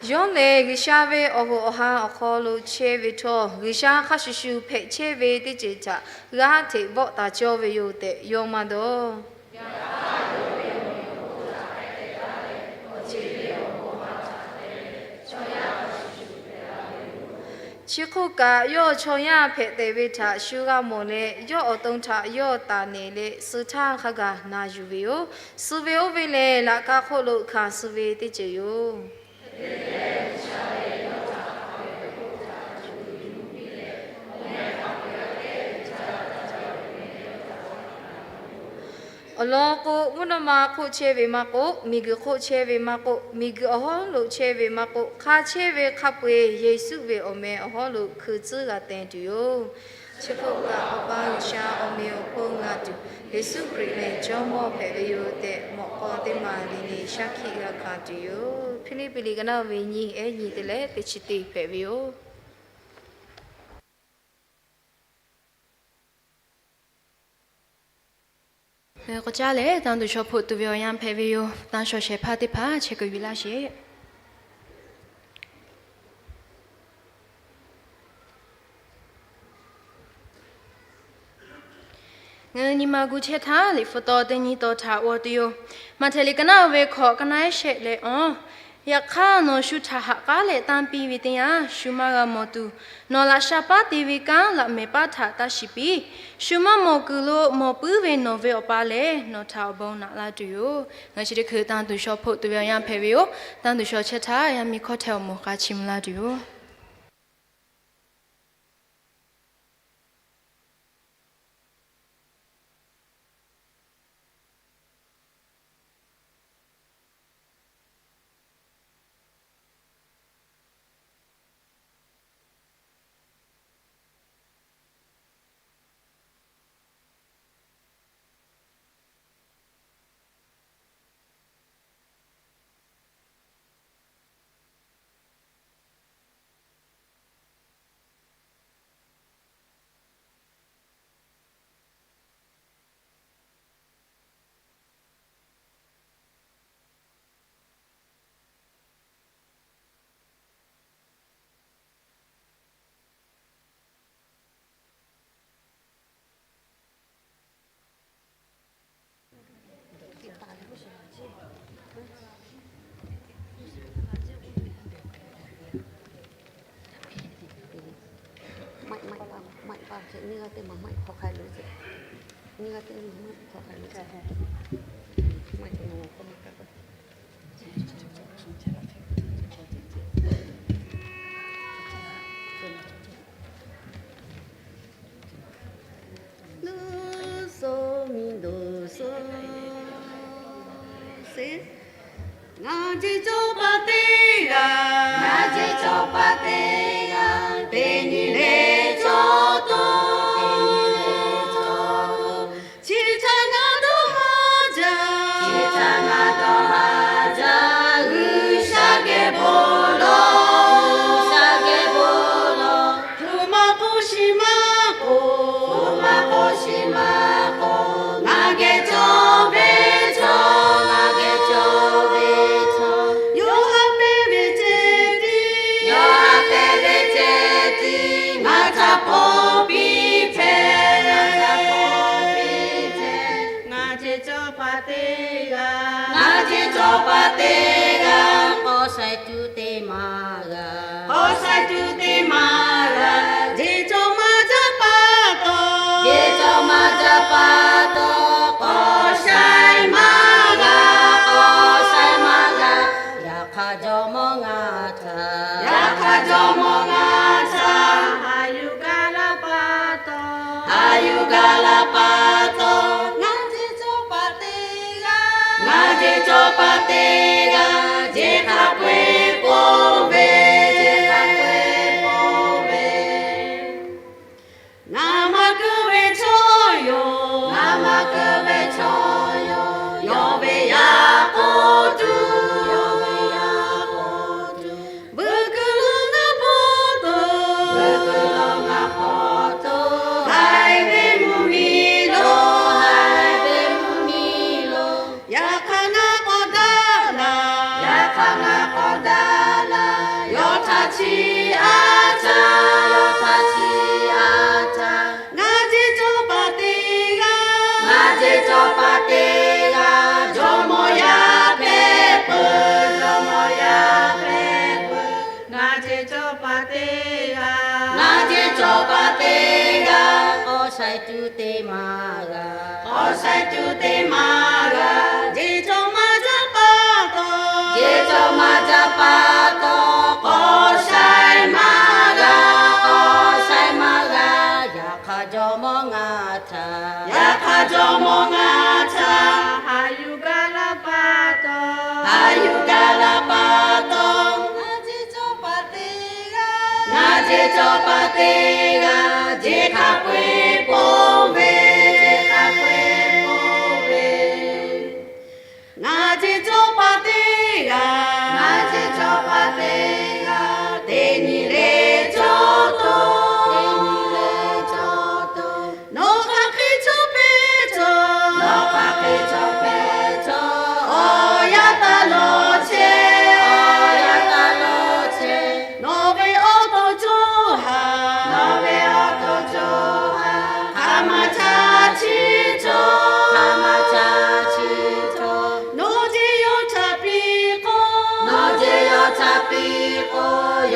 Yawˇ lehˬ, G'uiˬsha ve awˬ hoꞈ awˬ ha awˬ hk'aw lo chehˇ ve htawˇ, G'uiˬsha hk'a shuˍ shuˍ hpehꞈ chehˇ ve teˇ ceuˬ htaꞈ g'aˇ hteꞈ vawˆ taˍ cawˇ ve yoˬ tehꞈ yawˇ maˇ dawˇ. Chi hk'oˆ kaꞈ, yawˇ chaw yaˇ hpehꞈ tehˬ ve htaꞈ shu g'a mawˬ leh, yawˇ awˬ to htaꞈ yawˇ taˍ nehˬ leh, suh htaˇ hk'a gaˬ na yuˬ ve yoˬ. Suh ve oˇ ve lehˬ, laꞈ ka hk'oˆ lo hkanˍ suh ve teˇ ceuˬ yoˬ. Awˬ lawn k'o, mvuhˇ naw ma hk'oˆ chehˇ ve maˇ k'oˆ, miˬguiˬ hk'oˆ chehˇ ve maˇ k'oˆ, miˬguiˬ awˬ hawˉ lo chehˇ ve maˇ k'oˆ, hk'a chehˇ ve hk'a peu-eˬ Yeˍsuˆ ve awˬ meh awˬ hawˉ lo hkui tcuhˉ g'a teh tuˬ yoˬ. Chi hk'oˆ kaꞈ, Awˬ pa G'uiˬsha awˬ meꞈ awˬ hponˇ g'a tuˬ, Yeˍsuˆ Hkriꞈ lehˬ Jawˇmawˇ hpehꞈ ve yoˬ tehꞈ, mawꞈ k'aw teˇ maˬ le le shaˉ hkiˆ g'a hkanˍ tuˬ yoˬ. Hpiˇliˇpiˆ liꞈ ka naˆ ve nyiˇ, ehˉ nyi te leh teˇ chi teˇ hpehꞈ ve yoˬ. Ngaˬ hui k'awꞈ caˉ leh, tanˇ tuˬ shaw hpoˆ tuˬ ve awˬ yanˇ hpehꞈ ve yoˬ. Tanˇ shaw shehˍ hpaˇ teˇ hpaˍ chehˇ kuiˬ yuˬ laˇ sheˍ. Ngaˬ hui nyi ma gu chehˇ htaˇ, Liꞈ hpu taw teˇ nyi taw htaꞈ g'aw tuˬ yoˬ. Maꞈhtehˍ liꞈ ka naˆ ve hkawꞈ ka naˆ ehˉ shehˆ leh awˬ, yaꞈ hk'aˇ nawˬ shu htaꞈ ha k'aˉ leh tanˇ piˇ ve teˇ yanˇ, shu maˇ g'a mawˬ tuˬ, nawˬ laꞈ sha paˉ te ve kanˉ laꞈ mehˍ paˉ htaꞈ taˇ shiˍ piˇ. Shu maˇ mawˬ kuiˬ lo mawˬ puiˉ ve nawˬ ve Awˬ pa lehˬ, nawˬ htaꞈ awˬ bon naꞈ laˇ tuˬ yoˬ. Ngaˬ chi teˇ hkui tanˇ tuˬ shaw hpoˆ tuˬ ve awˬ yanˇ hpehꞈ ve yoˬ. Tanˇ tuˬ shaw chehˇ htaˇ, yaˇ miˇ hkawˇ hteh awˬ moˍ k'a chiˇ mvuh laˇ tuˬ yoˬ. Nuˇ so miˬ doˍ so se, ngaˬ ce cawˇ pa teˇ g'aˇ, ngaˬ ce cawˇ pa teˇ g'aˇ, teˇ nyi le cawˇ tuˬ, chi htaꞈ ngaˬ dawˇ haˍ jaˇ, chi htaꞈ ngaˬ dawˇ haˍ jaˇ, G'uiˬsha geh bon lawˬ, G'uiˬsha geh bon lawˬ. Hpu maˇ k'oˆ, shi maˇ k'oˆ, hpu maˇ k'oˆ, shi maˇ k'oˆ, ngaˬ geh cawˬ ve chaw, ngaˬ geh cawˬ ve chaw, yawˇ haꞈ pehnˇ ve ceh tiˉ, yawˇ haꞈ pehnˇ ve ceh tiˉ, ngaˬ htaꞈ hpaw piˇ hpehꞈ, ngaˬ htaꞈ hpaw piˇ hpehꞈ. Ngaˬ ce cawˇ pa teˇ g'aˇ, ngaˬ ce cawˇ pa teˇ g'aˇ, k'awꞈ shaiˍ tuˬ teˇ maˬ g'a, k'awꞈ shaiˍ tuˬ teˇ maˬ Yaꞈ hk'aˇ jawˇmawˇ ngaˬ htaꞈ haꞈ yuˬ gaˇ la pa taw, haꞈ yuˬ gaˇ la pa taw, ngaˬ ceˇ cawˇ paˍ teˇ g'aˇ, ngaˬ ceˇ cawˇ paˍ teˇ g'aˇ, jeˇ hk'a peu-eˬ ponˬ ve, jeˇ hk'a peu-eˬ ponˬ ve. Ngaˬ maˇ keu ve chaw yoˬ, ngaˬ maˇ keu ve chaw yoˬ, yawˇ ve yaꞈ k'aw tuˬ, yawˇ ve yaꞈ k'aw tuˬ, vuiˬ kuiˬ lo ngaˬ hpawˇ to, vuiˬ kuiˬ lo ngaˬ hpawˇ to, haiˬ ve mvuhˇmiˬ lo, haiˬ ve mvuhˇmiˬ lo. Yaꞈ hk'aˇ ngaˬ k'awꞈ daꞈ laˇ, yaꞈ hk'aˇ ngaˬ k'awꞈ daꞈ laˇ, yawˇ htaꞈ chiˇ aꞈ caˇ, yawˇ htaꞈ chiˇ aꞈ caˇ. Ngaˬ ceˇ cawˇ paˍ teˇ g'aˇ, ngaˬ ceˇ cawˇ paˍ teˇ g'aˇ, jawˇmawˇ yaˇ hpehꞈ peuˬ, jawˇmawˇ yaˇ hpehꞈ peuˬ. Ngaˬ ceˇ cawˇ paˍ teˇ g'aˇ, ngaˬ ceˇ cawˇ paˍ teˇ g'aˇ, k'awꞈ shaiˍ tuˬ teˇ maˇ g'a, k'awꞈ shaiˍ tuˬ teˇ maˇ g'a, jeˇ cawˇ maˇ jaˇ pa taw, jeˇ cawˇ maˇ jaˇ pa taw, k'awꞈ shaiˍ maˇ g'a, k'awꞈ shaiˍ maˇ g'a. Yaꞈ hk'aˇ jawˇmawˇ ngaˬ htaꞈ, yaꞈ hk'aˇ jawˇmawˇ ngaˬ htaꞈ haꞈ yuˬ gaˇ la pa taw, haꞈ yuˬ gaˇ la pa taw, ngaˬ ceˇ cawˇ paˍ teˇ g'aˇ, ngaˬ ceˇ cawˇ paˍ teˇ g'aˇ, jeˇ hk'a peu-eˬ ponˬ ve, jeˇ hk'a peu-eˬ ponˬ ve. Ngaˬ ceˇ cawˇ paˍ teˇ g'aˇ, ngaˬ ceˇ cawˇ paˍ teˇ g'aˇ, teˇ nyi le cawˇ taw, teˇ nyi le cawˇ taw. Nawˬ hk'aˬ hk'e cawˇ pehˍ cawˇ, nawˬ hk'aˬ hk'e cawˇ pehˍ cawˇ, awˬ yanˇ taˇ lawˬ chehˇ, awˬ yanˇ taˇ lawˬ chehˇ. Nawˬ ve awˬ to cawˇ haˍ, nawˬ ve awˬ to cawˇ haˍ, hk'aˬ ma caˇ chi cawˇ, hk'aˬ ma caˇ chi cawˇ. Nawˬ ceˇ yawˇ htaꞈ piˇ k'o, nawˬ ceˇ yawˇ htaꞈ piˇ k'o,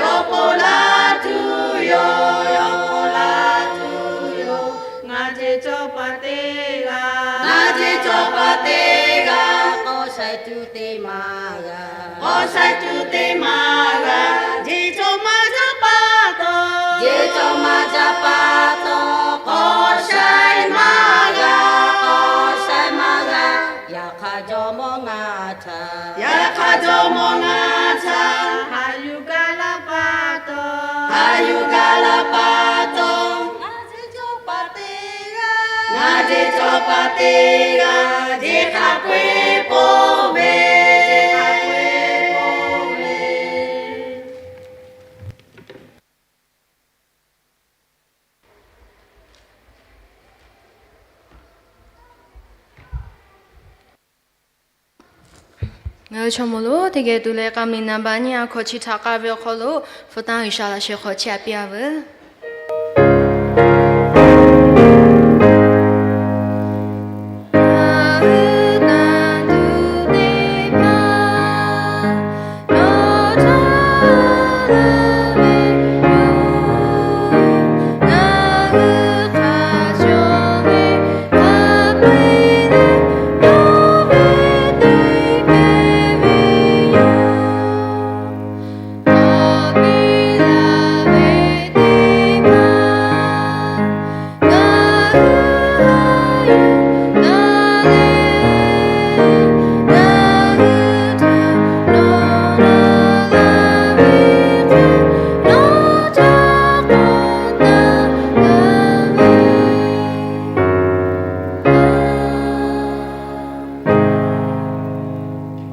yawˇ k'oˆ laˇ tuˬ yoˬ, yawˇ k'oˆ laˇ tuˬ yoˬ. Ngaˬ ceˇ cawˇ paˍ teˇ g'aˇ, ngaˬ ceˇ cawˇ paˍ teˇ g'aˇ, k'awꞈ shaiˍ tuˬ teˇ maˇ g'a, k'awꞈ shaiˍ tuˬ teˇ maˇ g'a. Jeˇ cawˇ maˇ jaˇ pa taw, jeˇ cawˇ maˇ jaˇ pa taw, k'awꞈ shaiˍ maˇ g'a, k'awꞈ shaiˍ maˇ g'a. Yaꞈ hk'aˇ jawˇmawˇ ngaˬ htaꞈ, yaꞈ hk'aˇ jawˇmawˇ ngaˬ htaꞈ haꞈ yuˬ gaˇ la pa taw, haꞈ yuˬ gaˇ la pa taw. Ngaˬ ceˇ cawˇ paˍ teˇ g'aˇ, ngaˬ ceˇ cawˇ paˍ teˇ g'aˇ, jeˇ hk'a peu-eˬ ponˬ ve, jeˇ hk'a peu-eˬ ponˬ ve. Ngaˬ hui chaw mawˬ lonˉ teˇ geh tuˬ leh k'a miˬ naˍ baꞈ nyiˇ a hkawꞈ chi htaꞈ k'aˇ ve awˬ hk'aw lo, hpu tanˇ G'uiˬsha laꞈ sheh hk'awꞈ chiˇ aꞈ piˇ a veuˬ.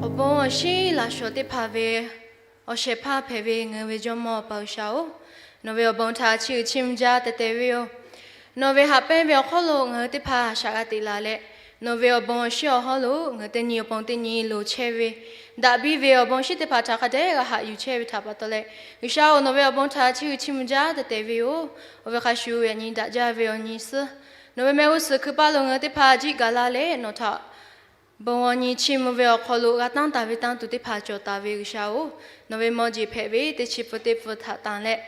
Awˬ bon awˬ shinˉ laꞈ shawˍ teˇ hpaˍ ve awˬ shehˍ hpaˇ hpehꞈ ve ngaˬ hui ve Jawˇmawˇ Awˬ pa G'uiˬsha-oˬ, nawˬ ve awˬ bon htaꞈ chiˇ uiˍ chiˇ mvuh jaˇ tehꞈ tehꞈ ve yoˬ. Nawˬ ve haꞈ pehnˇ ve awˬ hk'aw lo ngaˬ hui teˇ hpaˍ shaꞈ g'a teꞈ laˬ leh, nawˬ ve awˬ bon awˬ shinˉ awˬ hawˉ lo ngaˬ hui teˇ nyi awˬ pon teˇ nyi loˍ chehˇ ve, daꞈ biˇ ve awˬ bon awˬ shinˉ teˇ hpaˍ htaꞈ hk'a dehꞈ g'a haꞈ yuˬ chehˇ ve htaꞈ pa taw leh, G'uiˬsha-oˬ, nawˬ ve awˬ bon htaꞈ chiˇ uiˍ chiˇ mvuh jaˇ tehꞈ tehꞈ ve yoˬ. Awˬ ve hk'a shuˍ ve yaꞈ nyi daꞈ jaˇ ve awˬ nyi suhˉ, nawˬ ve mehˆ g'uˇ suhˍ hkui paˇ lo ngaˬ hui teˇ hpaˍ jiˆ gaˬ la leh, nawˬ htaꞈ bon awˬ nyi chiˇ mvuh ve awˬ hk'aw lo g'a tanˉ taˍ ve tanˇ tuˬ teˇ hpaˍ cawˬ taˍ ve G'uiˬsha-oˬ, nawˬ ve mawˇ jeˬ hpehꞈ ve teˇ chi pun teˇ pun htaꞈ tanˬ leh,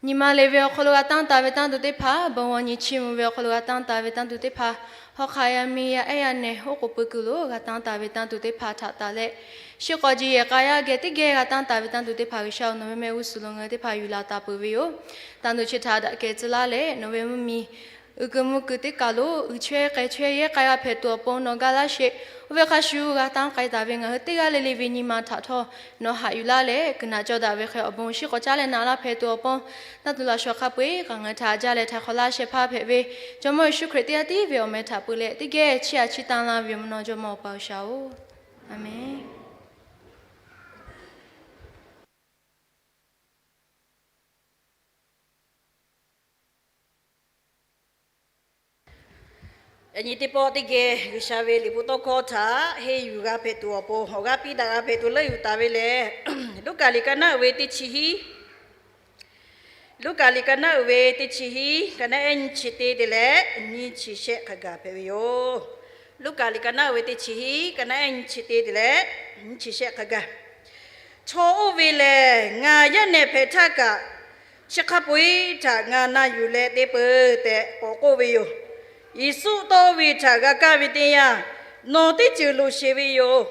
Nyi ma le ve awˬ hk'aw lo g'a tanˇ taˍ ve tanˇ tuˬ teˇ hpaˍ, bon g'awˇ nyi chiˇ mvuh ve awˬ hk'aw lo g'a tanˇ taˍ ve tanˇ tuˬ teˇ hpaˍ, hawˉ hk'aˆ yaˇ miˇ yaˇ ehˉ yaˇ nehˬ oˉ k'oˍ pui kuiˬ lo g'a tanˇ taˍ ve tanˇ tuˬ teˇ hpaˍ htaꞈ taˍ leh, shiˉ k'aw ji yehˬ k'a yaˇ geh teˇ geh g'a tanˇ taˍ ve tanˇ tuˬ teˇ hpaˍ G'uiˬsha-oˬ, nawˬ ve mehˆ g'uˇ suhˍ lo ngaˬ hui teˇ hpaˍ yuˬ laˬ taˍ peuˬ ve yoˬ. Tanˇ tuˬ chi htaꞈ daꞈ kehˬ tcuh laˇ leh, nawˬ ve mvuhˇmiˬ uiˍ kuiˬ mvuh kuiˬ teˇ kaˬ lo uiˍ chawehˇ k'ai chawehˇ yehˇ k'ai g'a hpehꞈ tuˬ awˬ pon nawˬ ga laˇ sheˍ. Oˇ ve hk'a shuˍ g'a tanˇ k'ai taˍ ve ngaˬ hui teˇ g'aˇ le le ve nyi ma htaꞈ htawˇ nawˬ haꞈ yuˬ laˇ leh, kuiˬ naꞈ cawˇ daꞈ ve hk'e awˬ bon shiˉ k'awꞈ caˉ leh naꞈ laˇ hpehꞈ tuˬ awˬ pon, tanˇ tuˬ laꞈ shawˍ hk'a peu-eˬ kaꞈ ngaˬ hui htaꞈ jaˇ leh htaiˍ hk'awꞈ laˇ shehˍ hpaˇ hpehꞈ ve Jawˇmawˇ Yeˍsuˆ Hkriꞈ teˇ g'aˇ tiˉ ve awˬ meh htaꞈ peu leh teˇ geh chiˇ aꞈ chiˇ tanˇ laˇ ve yoˬ, mvuhˇ naw Jawˇmawˇ Awˬ pa G'uiˬsha-oˬ, Aˍmenˬ. Yaꞈ nyi teˇ pawˆ teˇ geh G'uiˬsha ve liꞈ hpu tawˇ hkawˇ htaꞈ henˇ yuˬ g'a hpehꞈ tuˬ awˬ pon awˬ g'aˇ piˇ daꞈ g'a hpehꞈ tuˬ leuˉ yuˬ taˍ ve lehˬ, Luˉkaꞈ liꞈ ka naˉ uiˍ ve teˇ chi hiˉ, Luˉkaꞈ liꞈ ka naˉ uiˍ ve teˇ chi hiˉ, ka naˉ ehˉ nyiˇ chi teˇ te leh nyiˇ chi shehˆ hk'a gaˬ hpehꞈ ve yoˬ. Luˉkaꞈ liꞈ ka naˉ uiˍ ve teˇ chi hiˉ, ka naˉ ehˉ nyiˇ chi teˇ te leh nyiˇ chi shehˆ hk'a gaˬ. Chaw oˇ ve lehˬ, ngaˬ yaˇ nehˬ hpehꞈ htaˇ kaꞈ, chi hk'a peu-eˬ htaꞈ ngaˬ na yuˬ leh te peuˬ tehꞈ k'awꞈ k'oˆ ve yoˬ. Yeˍsuˆ tawˇ oˇ ve htaꞈ g'a kaˇ ve teˇ yanˇ, nawˬ teˇ ceuˬ loˍ sheˍ ve yoˬ.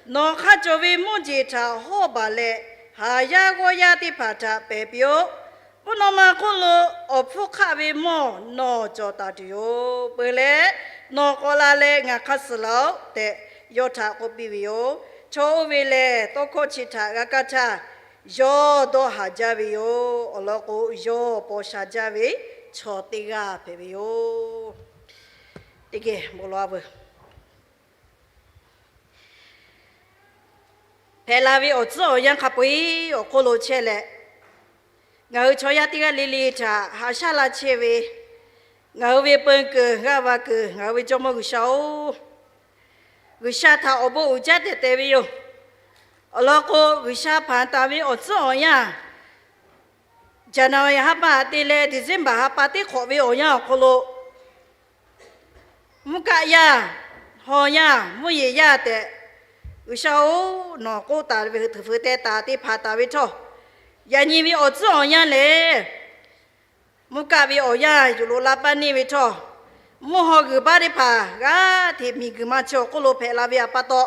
Nawˬ hk'a cawˬ ve mawˇ jeˬ htaꞈ hawˇ baˬ leh, haˍ yaˇ g'awˇ yaˇ teˇ hpaˍ htaꞈ pehˬ piˇ-oˆ. Mvuhˇ naw ma hk'oˆ lo awˬ hpfuhˇ hk'aˆ ve mawˇ nawˬ cawˬ taˍ tuˬ yoˬ. Peuˬ leh, nawˬ k'awꞈ la leh ngaˬ hk'aˇ suh laˬ-oꞈ tehꞈ, yawˇ htaꞈ k'oˆ piˇ ve yoˬ. Chaw oˇ ve lehˬ, tawˇ hkawˇ chi htaꞈ g'a kaˇ htaˇ, yawˇ dawˇ haˍ jaˇ ve yoˬ. Awˬ lawn k'o, yawˇ paw sha jaˇ ve chaw teˇ g'aˇ hpehꞈ ve yoˬ. Teˇ geh bon lawˬ-a veuˬ. Hpehꞈ la ve awˬ tcuhˉ awˬ yanˇ hk'a peu-eˬ awˬ hk'oˆ lo chehˇ leh, ngaˬ hui chaw yaˇ teˇ g'aˇ le le htaꞈ haꞈ shaˉ la chehˇ ve, ngaˬ hui ve peu kuiˬ g'aˇ va kuiˬ ngaˬ hui ve Jawˇmawˇ G'uiˬsha-oˬ, G'uiˬsha htaꞈ awˬ bon uiˍ jaˇ tehꞈ te ve yoˬ. Awˬ lawn k'o, G'uiˬsha hpanˍ taˍ ve awˬ tcuhˉ awˬ yanˇ, January ha pa te leh December ha pa teˇ hk'awꞈ ve awˬ yanˇ awˬ hk'aw lo, mvuhˇ kaˆ yaˇ, haw yaˇ, mvuhˇ yeˬ yaˇ tehꞈ, G'uiˬsha-oˬ, nawˬ k'oˆ taˍ ve hui tuˬ feu teh taˍ te hpanˍ taˍ ve htawˇ, yaꞈ nyi ve awˬ tcuhˉ awˬ yanˇ lehˬ, mvuhˇ kaˆ ve awˬ yanˇ yuˬ loꞈ la paˇ neˇ ve htawˇ, mvuhˇ haw g'uiˬ baˆ teˇ hpaˍ g'aˇ hteꞈ miˬ guiˬ ma chi awˬ hk'oˆ lo hpehꞈ la ve pa taw,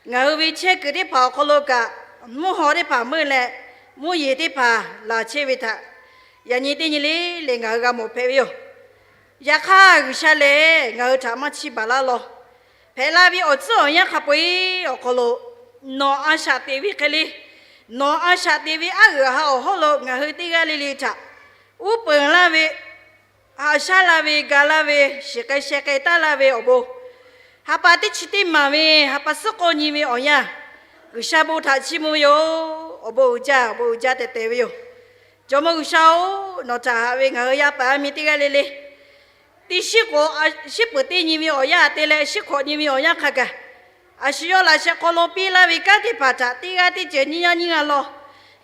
ngaˬ hui ve chehˇ kuiˬ teˇ hpaˍ awˬ hk'aw lo kaꞈ, mvuhˇ haw teˇ hpaˍ meuˇ leh mvuhˇ yeˬ teˇ hpaˍ laˬ chehˇ ve htaꞈ yaꞈ nyi teˇ nyi le le ngaˬ hui g'a mawˬ hpehꞈ ve yoˬ. Yaꞈ hk'aˇ, G'uiˬsha lehˬ ngaˬ hui htaꞈ maˇ chiˇ baˬ laˇ law. Hpehꞈ la ve awˬ tcuhˉ awˬ yanˇ hk'a peu-eˬ awˬ hk'aw lo, nawˬ a shaꞈ teꞈ ve hk'e le, nawˬ a shaꞈ teꞈ ve aˉ g'uiˬ ha awˬ hawˉ lo ngaˬ hui teˇ g'aˇ le le htaꞈ uˉ peunˍ laˇ ve, haꞈ shaˉ la ve, ga laˇ ve, shiˍ k'ai sheh k'ai taˉ laˇ ve awˬ bon, ha pa teˇ chi teˇ maˬ ve ha pa suhˉ k'awˇ nyi ve awˬ yanˇ, G'uiˬsha bon htaꞈ chiˇ mvuh ve yoˬ. Awˬ bon uiˍ jaˇ, awˬ bon uiˍ jaˇ tehꞈ te ve yoˬ. Jawˇmawˇ G'uiˬsha-oˬ, nawˬ htaꞈ haꞈ ve ngaˬ hui yaˇ paˍ yaˇ miˇ teˇ g'aˇ le le, teˇ shiˉ k'o, shiˉ peuˬ teˇ nyi ve awˬ yanˇ te leh shiˉ hkawꞈ nyi ve awˬ yanˇ hk'a gaˬ, a shu yawˇ laꞈ sheh hk'aw lo piˇ laˇ ve kanˉ teˇ hpaˍ htaꞈ teˇ g'aˇ teˇ ceuˬ nyiˇ g'aˇ nyiˇ g'aˇ law,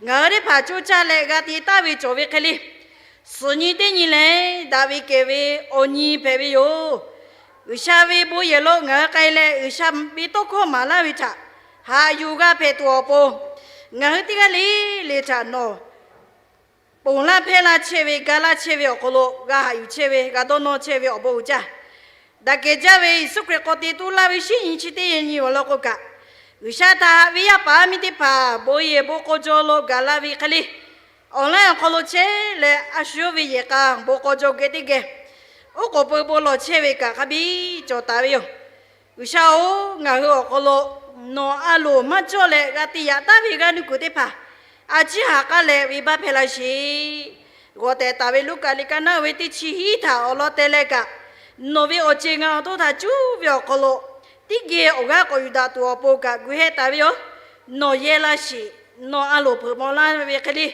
ngaˬ hui teˇ hpaˍ coˇ caˇ leh g'a te taˍ ve cawˬ ve hk'e le, suhˍ nyi teˇ nyi lehˬ daꞈ ve kehˬ ve awˬ nyi hpehꞈ ve yoˬ. G'uiˬsha ve bon yehˬ lo ngaˬ hui k'ai leh G'uiˬsha ve tawˇ hkawˇ maˍ laˇ ve htaꞈ haꞈ yuˬ g'a hpehꞈ tuˬ awˬ pon, ngaˬ hui teˇ g'aˇ le le htaꞈ nawˬ ponˬ laˇ hpehˇ laˇ chehˇ ve, ga laˇ chehˇ ve awˬ hk'aw lo g'a haꞈ yuˬ chehˇ ve, g'a dawˇ nawˇ chehˇ ve awˬ bon uiˍ jaˇ. Daꞈ kehˬ jaˇ ve Yeˍsuˆ Hkriꞈ k'awꞈ te tuˉ laˇ ve shiˉ nyi chi teˇ nyi awˬ lawn k'o kaꞈ, G'uiˬsha htaꞈ haꞈ ve yaˇ paˍ yaˇ miˇ teˇ hpaˍ bon yehˬ bon k'aw jaw lo gaˬ la ve hk'e le, online awˬ hk'aw lo chehˇ leh a shu yawˇ ve yehˬ k'a bon k'aw jaw geh teˇ geh, oˉ k'oˍ pui bon lawˬ chehˇ ve kaꞈ hk'a biˇ cawˬ taˍ ve yoˬ. G'uiˬsha-oˬ, ngaˬ hui awˬ hk'aw lo nawˬ a loˍ maˇ cawˇ leh g'a te yaꞈ taˍ ve g'aˇ nuˇ kuiˬ teˇ hpaˍ a ciˉ haꞈ k'aˉ leh venˇbaˆ hpehˇ laˇ sheˍ. G'awˬ tehꞈ taˍ ve Luˉkaꞈ liꞈ ka naˉ ve teˇ chi hiˉ htaꞈ awˬ lawn te leh kaꞈ, nawˬ ve awˬ ceˬ ngaˬ awˬ to htaꞈ cuˉ ve awˬ hk'aw lo, teˇ geh awˬ g'aˇ k'awꞈ yuˬ daꞈ tuˬ awˬ pon kaꞈ gu hehˇ taˍ ve yoˬ. Nawˬ yehˇ laˇ sheˍ. Nawˬ a loˍ hpeuꞈ maw laˇ ve hk'e le,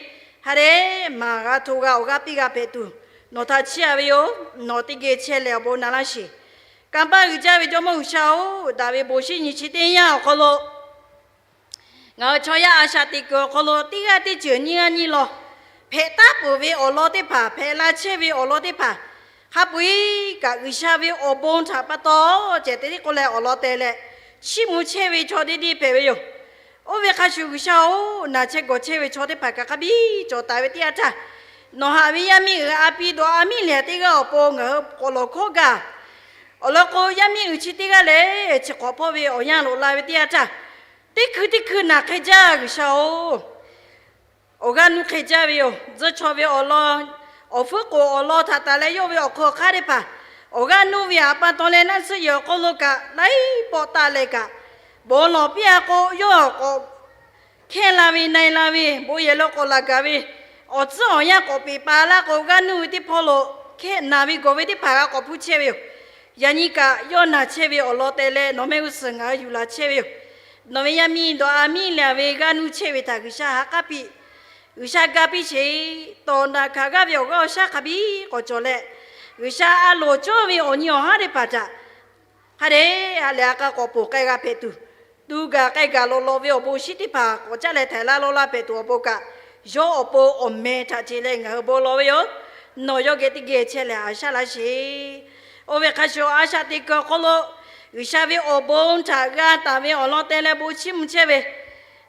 ha lehˬ maˍ g'a hto g'a awˬ g'aˇ piˇ g'a hpehꞈ tuˬ, nawˬ htaꞈ chiˇ a ve yoˬ. Nawˬ teˇ geh chehˇ leh awˬ bon na laˇ sheˍ. Kanˇ paˆ uiˍ jaˇ ve Jawˇmawˇ G'uiˬsha-oˬ, daꞈ ve bon shiˉ nyi chi teˇ yanˇ awˬ hk'aw lo ngaˬ hui chaw yaˇ a shaꞈ teꞈ kuiˬ awˬ hk'aw lo teˇ g'aˇ teˇ ceuˬ nyiˇ g'aˇ nyiˇ law hpehꞈ taˉ peuˬ ve awˬ lawn teˇ hpaˍ, hpehꞈ la chehˇ ve awˬ lawn teˇ hpaˍ, hk'a peu-eˬ kaꞈ G'uiˬsha ve awˬ bon htaꞈ pa taw ceh te tiˉ k'oˆ leh awˬ lawn te leh chiˇ mvuh chehˇ ve chaw deˇ deˇ hpehꞈ ve yoˬ. Oˇ ve hk'a shuˍ G'uiˬsha-oˬ, naˬ chehˇ gawˬ chehˇ ve chaw teˇ hpaˍ kaꞈ hk'a biˇ cawˬ taˍ ve teˇ yanˇ htaˇ, Nawˬ haꞈ ve yaˇ miˇ uiˍ a pi dawˬ a miˇ lehˬ teˇ g'aˇ awˬ pon ngaˬ hui k'awꞈ lawˬ hkawˉ gaˇ. Awˬ lawn k'o, yaˇ miˇ uiˍ chi teˇ g'aˇ lehˬ, chi hk'awꞈ hpawˇ ve awˬ yanˇ loꞈ la ve teˇ yanˇ htaˇ, teˇ hkui teˇ hkui naˬ hk'e jaˇ G'uiˬsha-oˬ. Awˬ g'aˇ nuˇ hk'e jaˇ ve yoˬ. Tcuh chaw ve awˬ lawn, awˬ fuiˉ k'oˍ awˬ lawn htaꞈ taˍ leh yawˇ ve awˬ hk'aw hk'aˇ teˇ hpaˍ, awˬ g'aˇ nuˇ ve awˬ pa taw leh naˆ tsuhˇ yehˬ awˬ hk'aw lo kaꞈ laiˉ pawˆ taˆ leh kaꞈ, bon lawˬ piˇ-a k'o, yawˇ k'awꞈ hkehˇ la ve na-e la ve bon yehˬ lo k'awꞈ laˬ gaˬ ve, awˬ tcuhˉ awˬ yanˇ k'awꞈ peꞈ pa laˇ k'o, g'aˇ nuˇ ve teˇ hpawˇ lo hkehˇ naˬ ve gawˬ ve teˇ hpaˍ g'a k'awꞈ hpuˇ chehˇ ve yoˬ. Yaꞈ nyi kaꞈ yawˇ naˬ chehˇ ve awˬ lawn te leh nawˬ mehˆ g'uˇ suhˍ ngaˬ hui yuˬ laˬ chehˇ ve yoˬ. Nawˬ ve yaˇ miˇ dawˬ a miˇ lehˬ ve g'aˇ nuˇ chehˇ ve htaꞈ G'uiˬsha ha k'aˉ piˇ, G'uiˬsha ga piˇ sheˍ. Tawˍ naꞈ hkanˍ g'aˇ ve awˬ g'aˇ awˬ shaˉ hk'a biˇ k'awꞈ cawˬ leh, G'uiˬsha a loˍ cawˇ ve awˬ nyi awˬ haˉ teˇ hpaˍ htaꞈ hk'a dehꞈ ha lehˬ a k'a k'awꞈ poˬ k'ai g'a hpehꞈ tuˬ, tu gaˬ k'ai gaˬ lawꞈ lawꞈ ve awˬ bon shinˉ teˇ hpaˍ k'awꞈ caˉ leh htaiˍ laˇ lawˇ laˇ hpehꞈ tuˬ awˬ pon kaꞈ, yawˇ awˬ pon awˬ meh htaꞈ ce leh ngaˬ hui bon lawˬ ve yoˬ. Nawˬ yawˇ geh teˇ geh chehˇ leh haꞈ shaˉ laˇ sheˍ. Oˇ ve hk'a shuˍ, a shaꞈ teꞈ kuiˬ awˬ hk'aw lo G'uiˬsha ve awˬ bon htaꞈ g'a taˍ ve awˬ lawn te leh bon chiˇ mvuh chehˇ ve,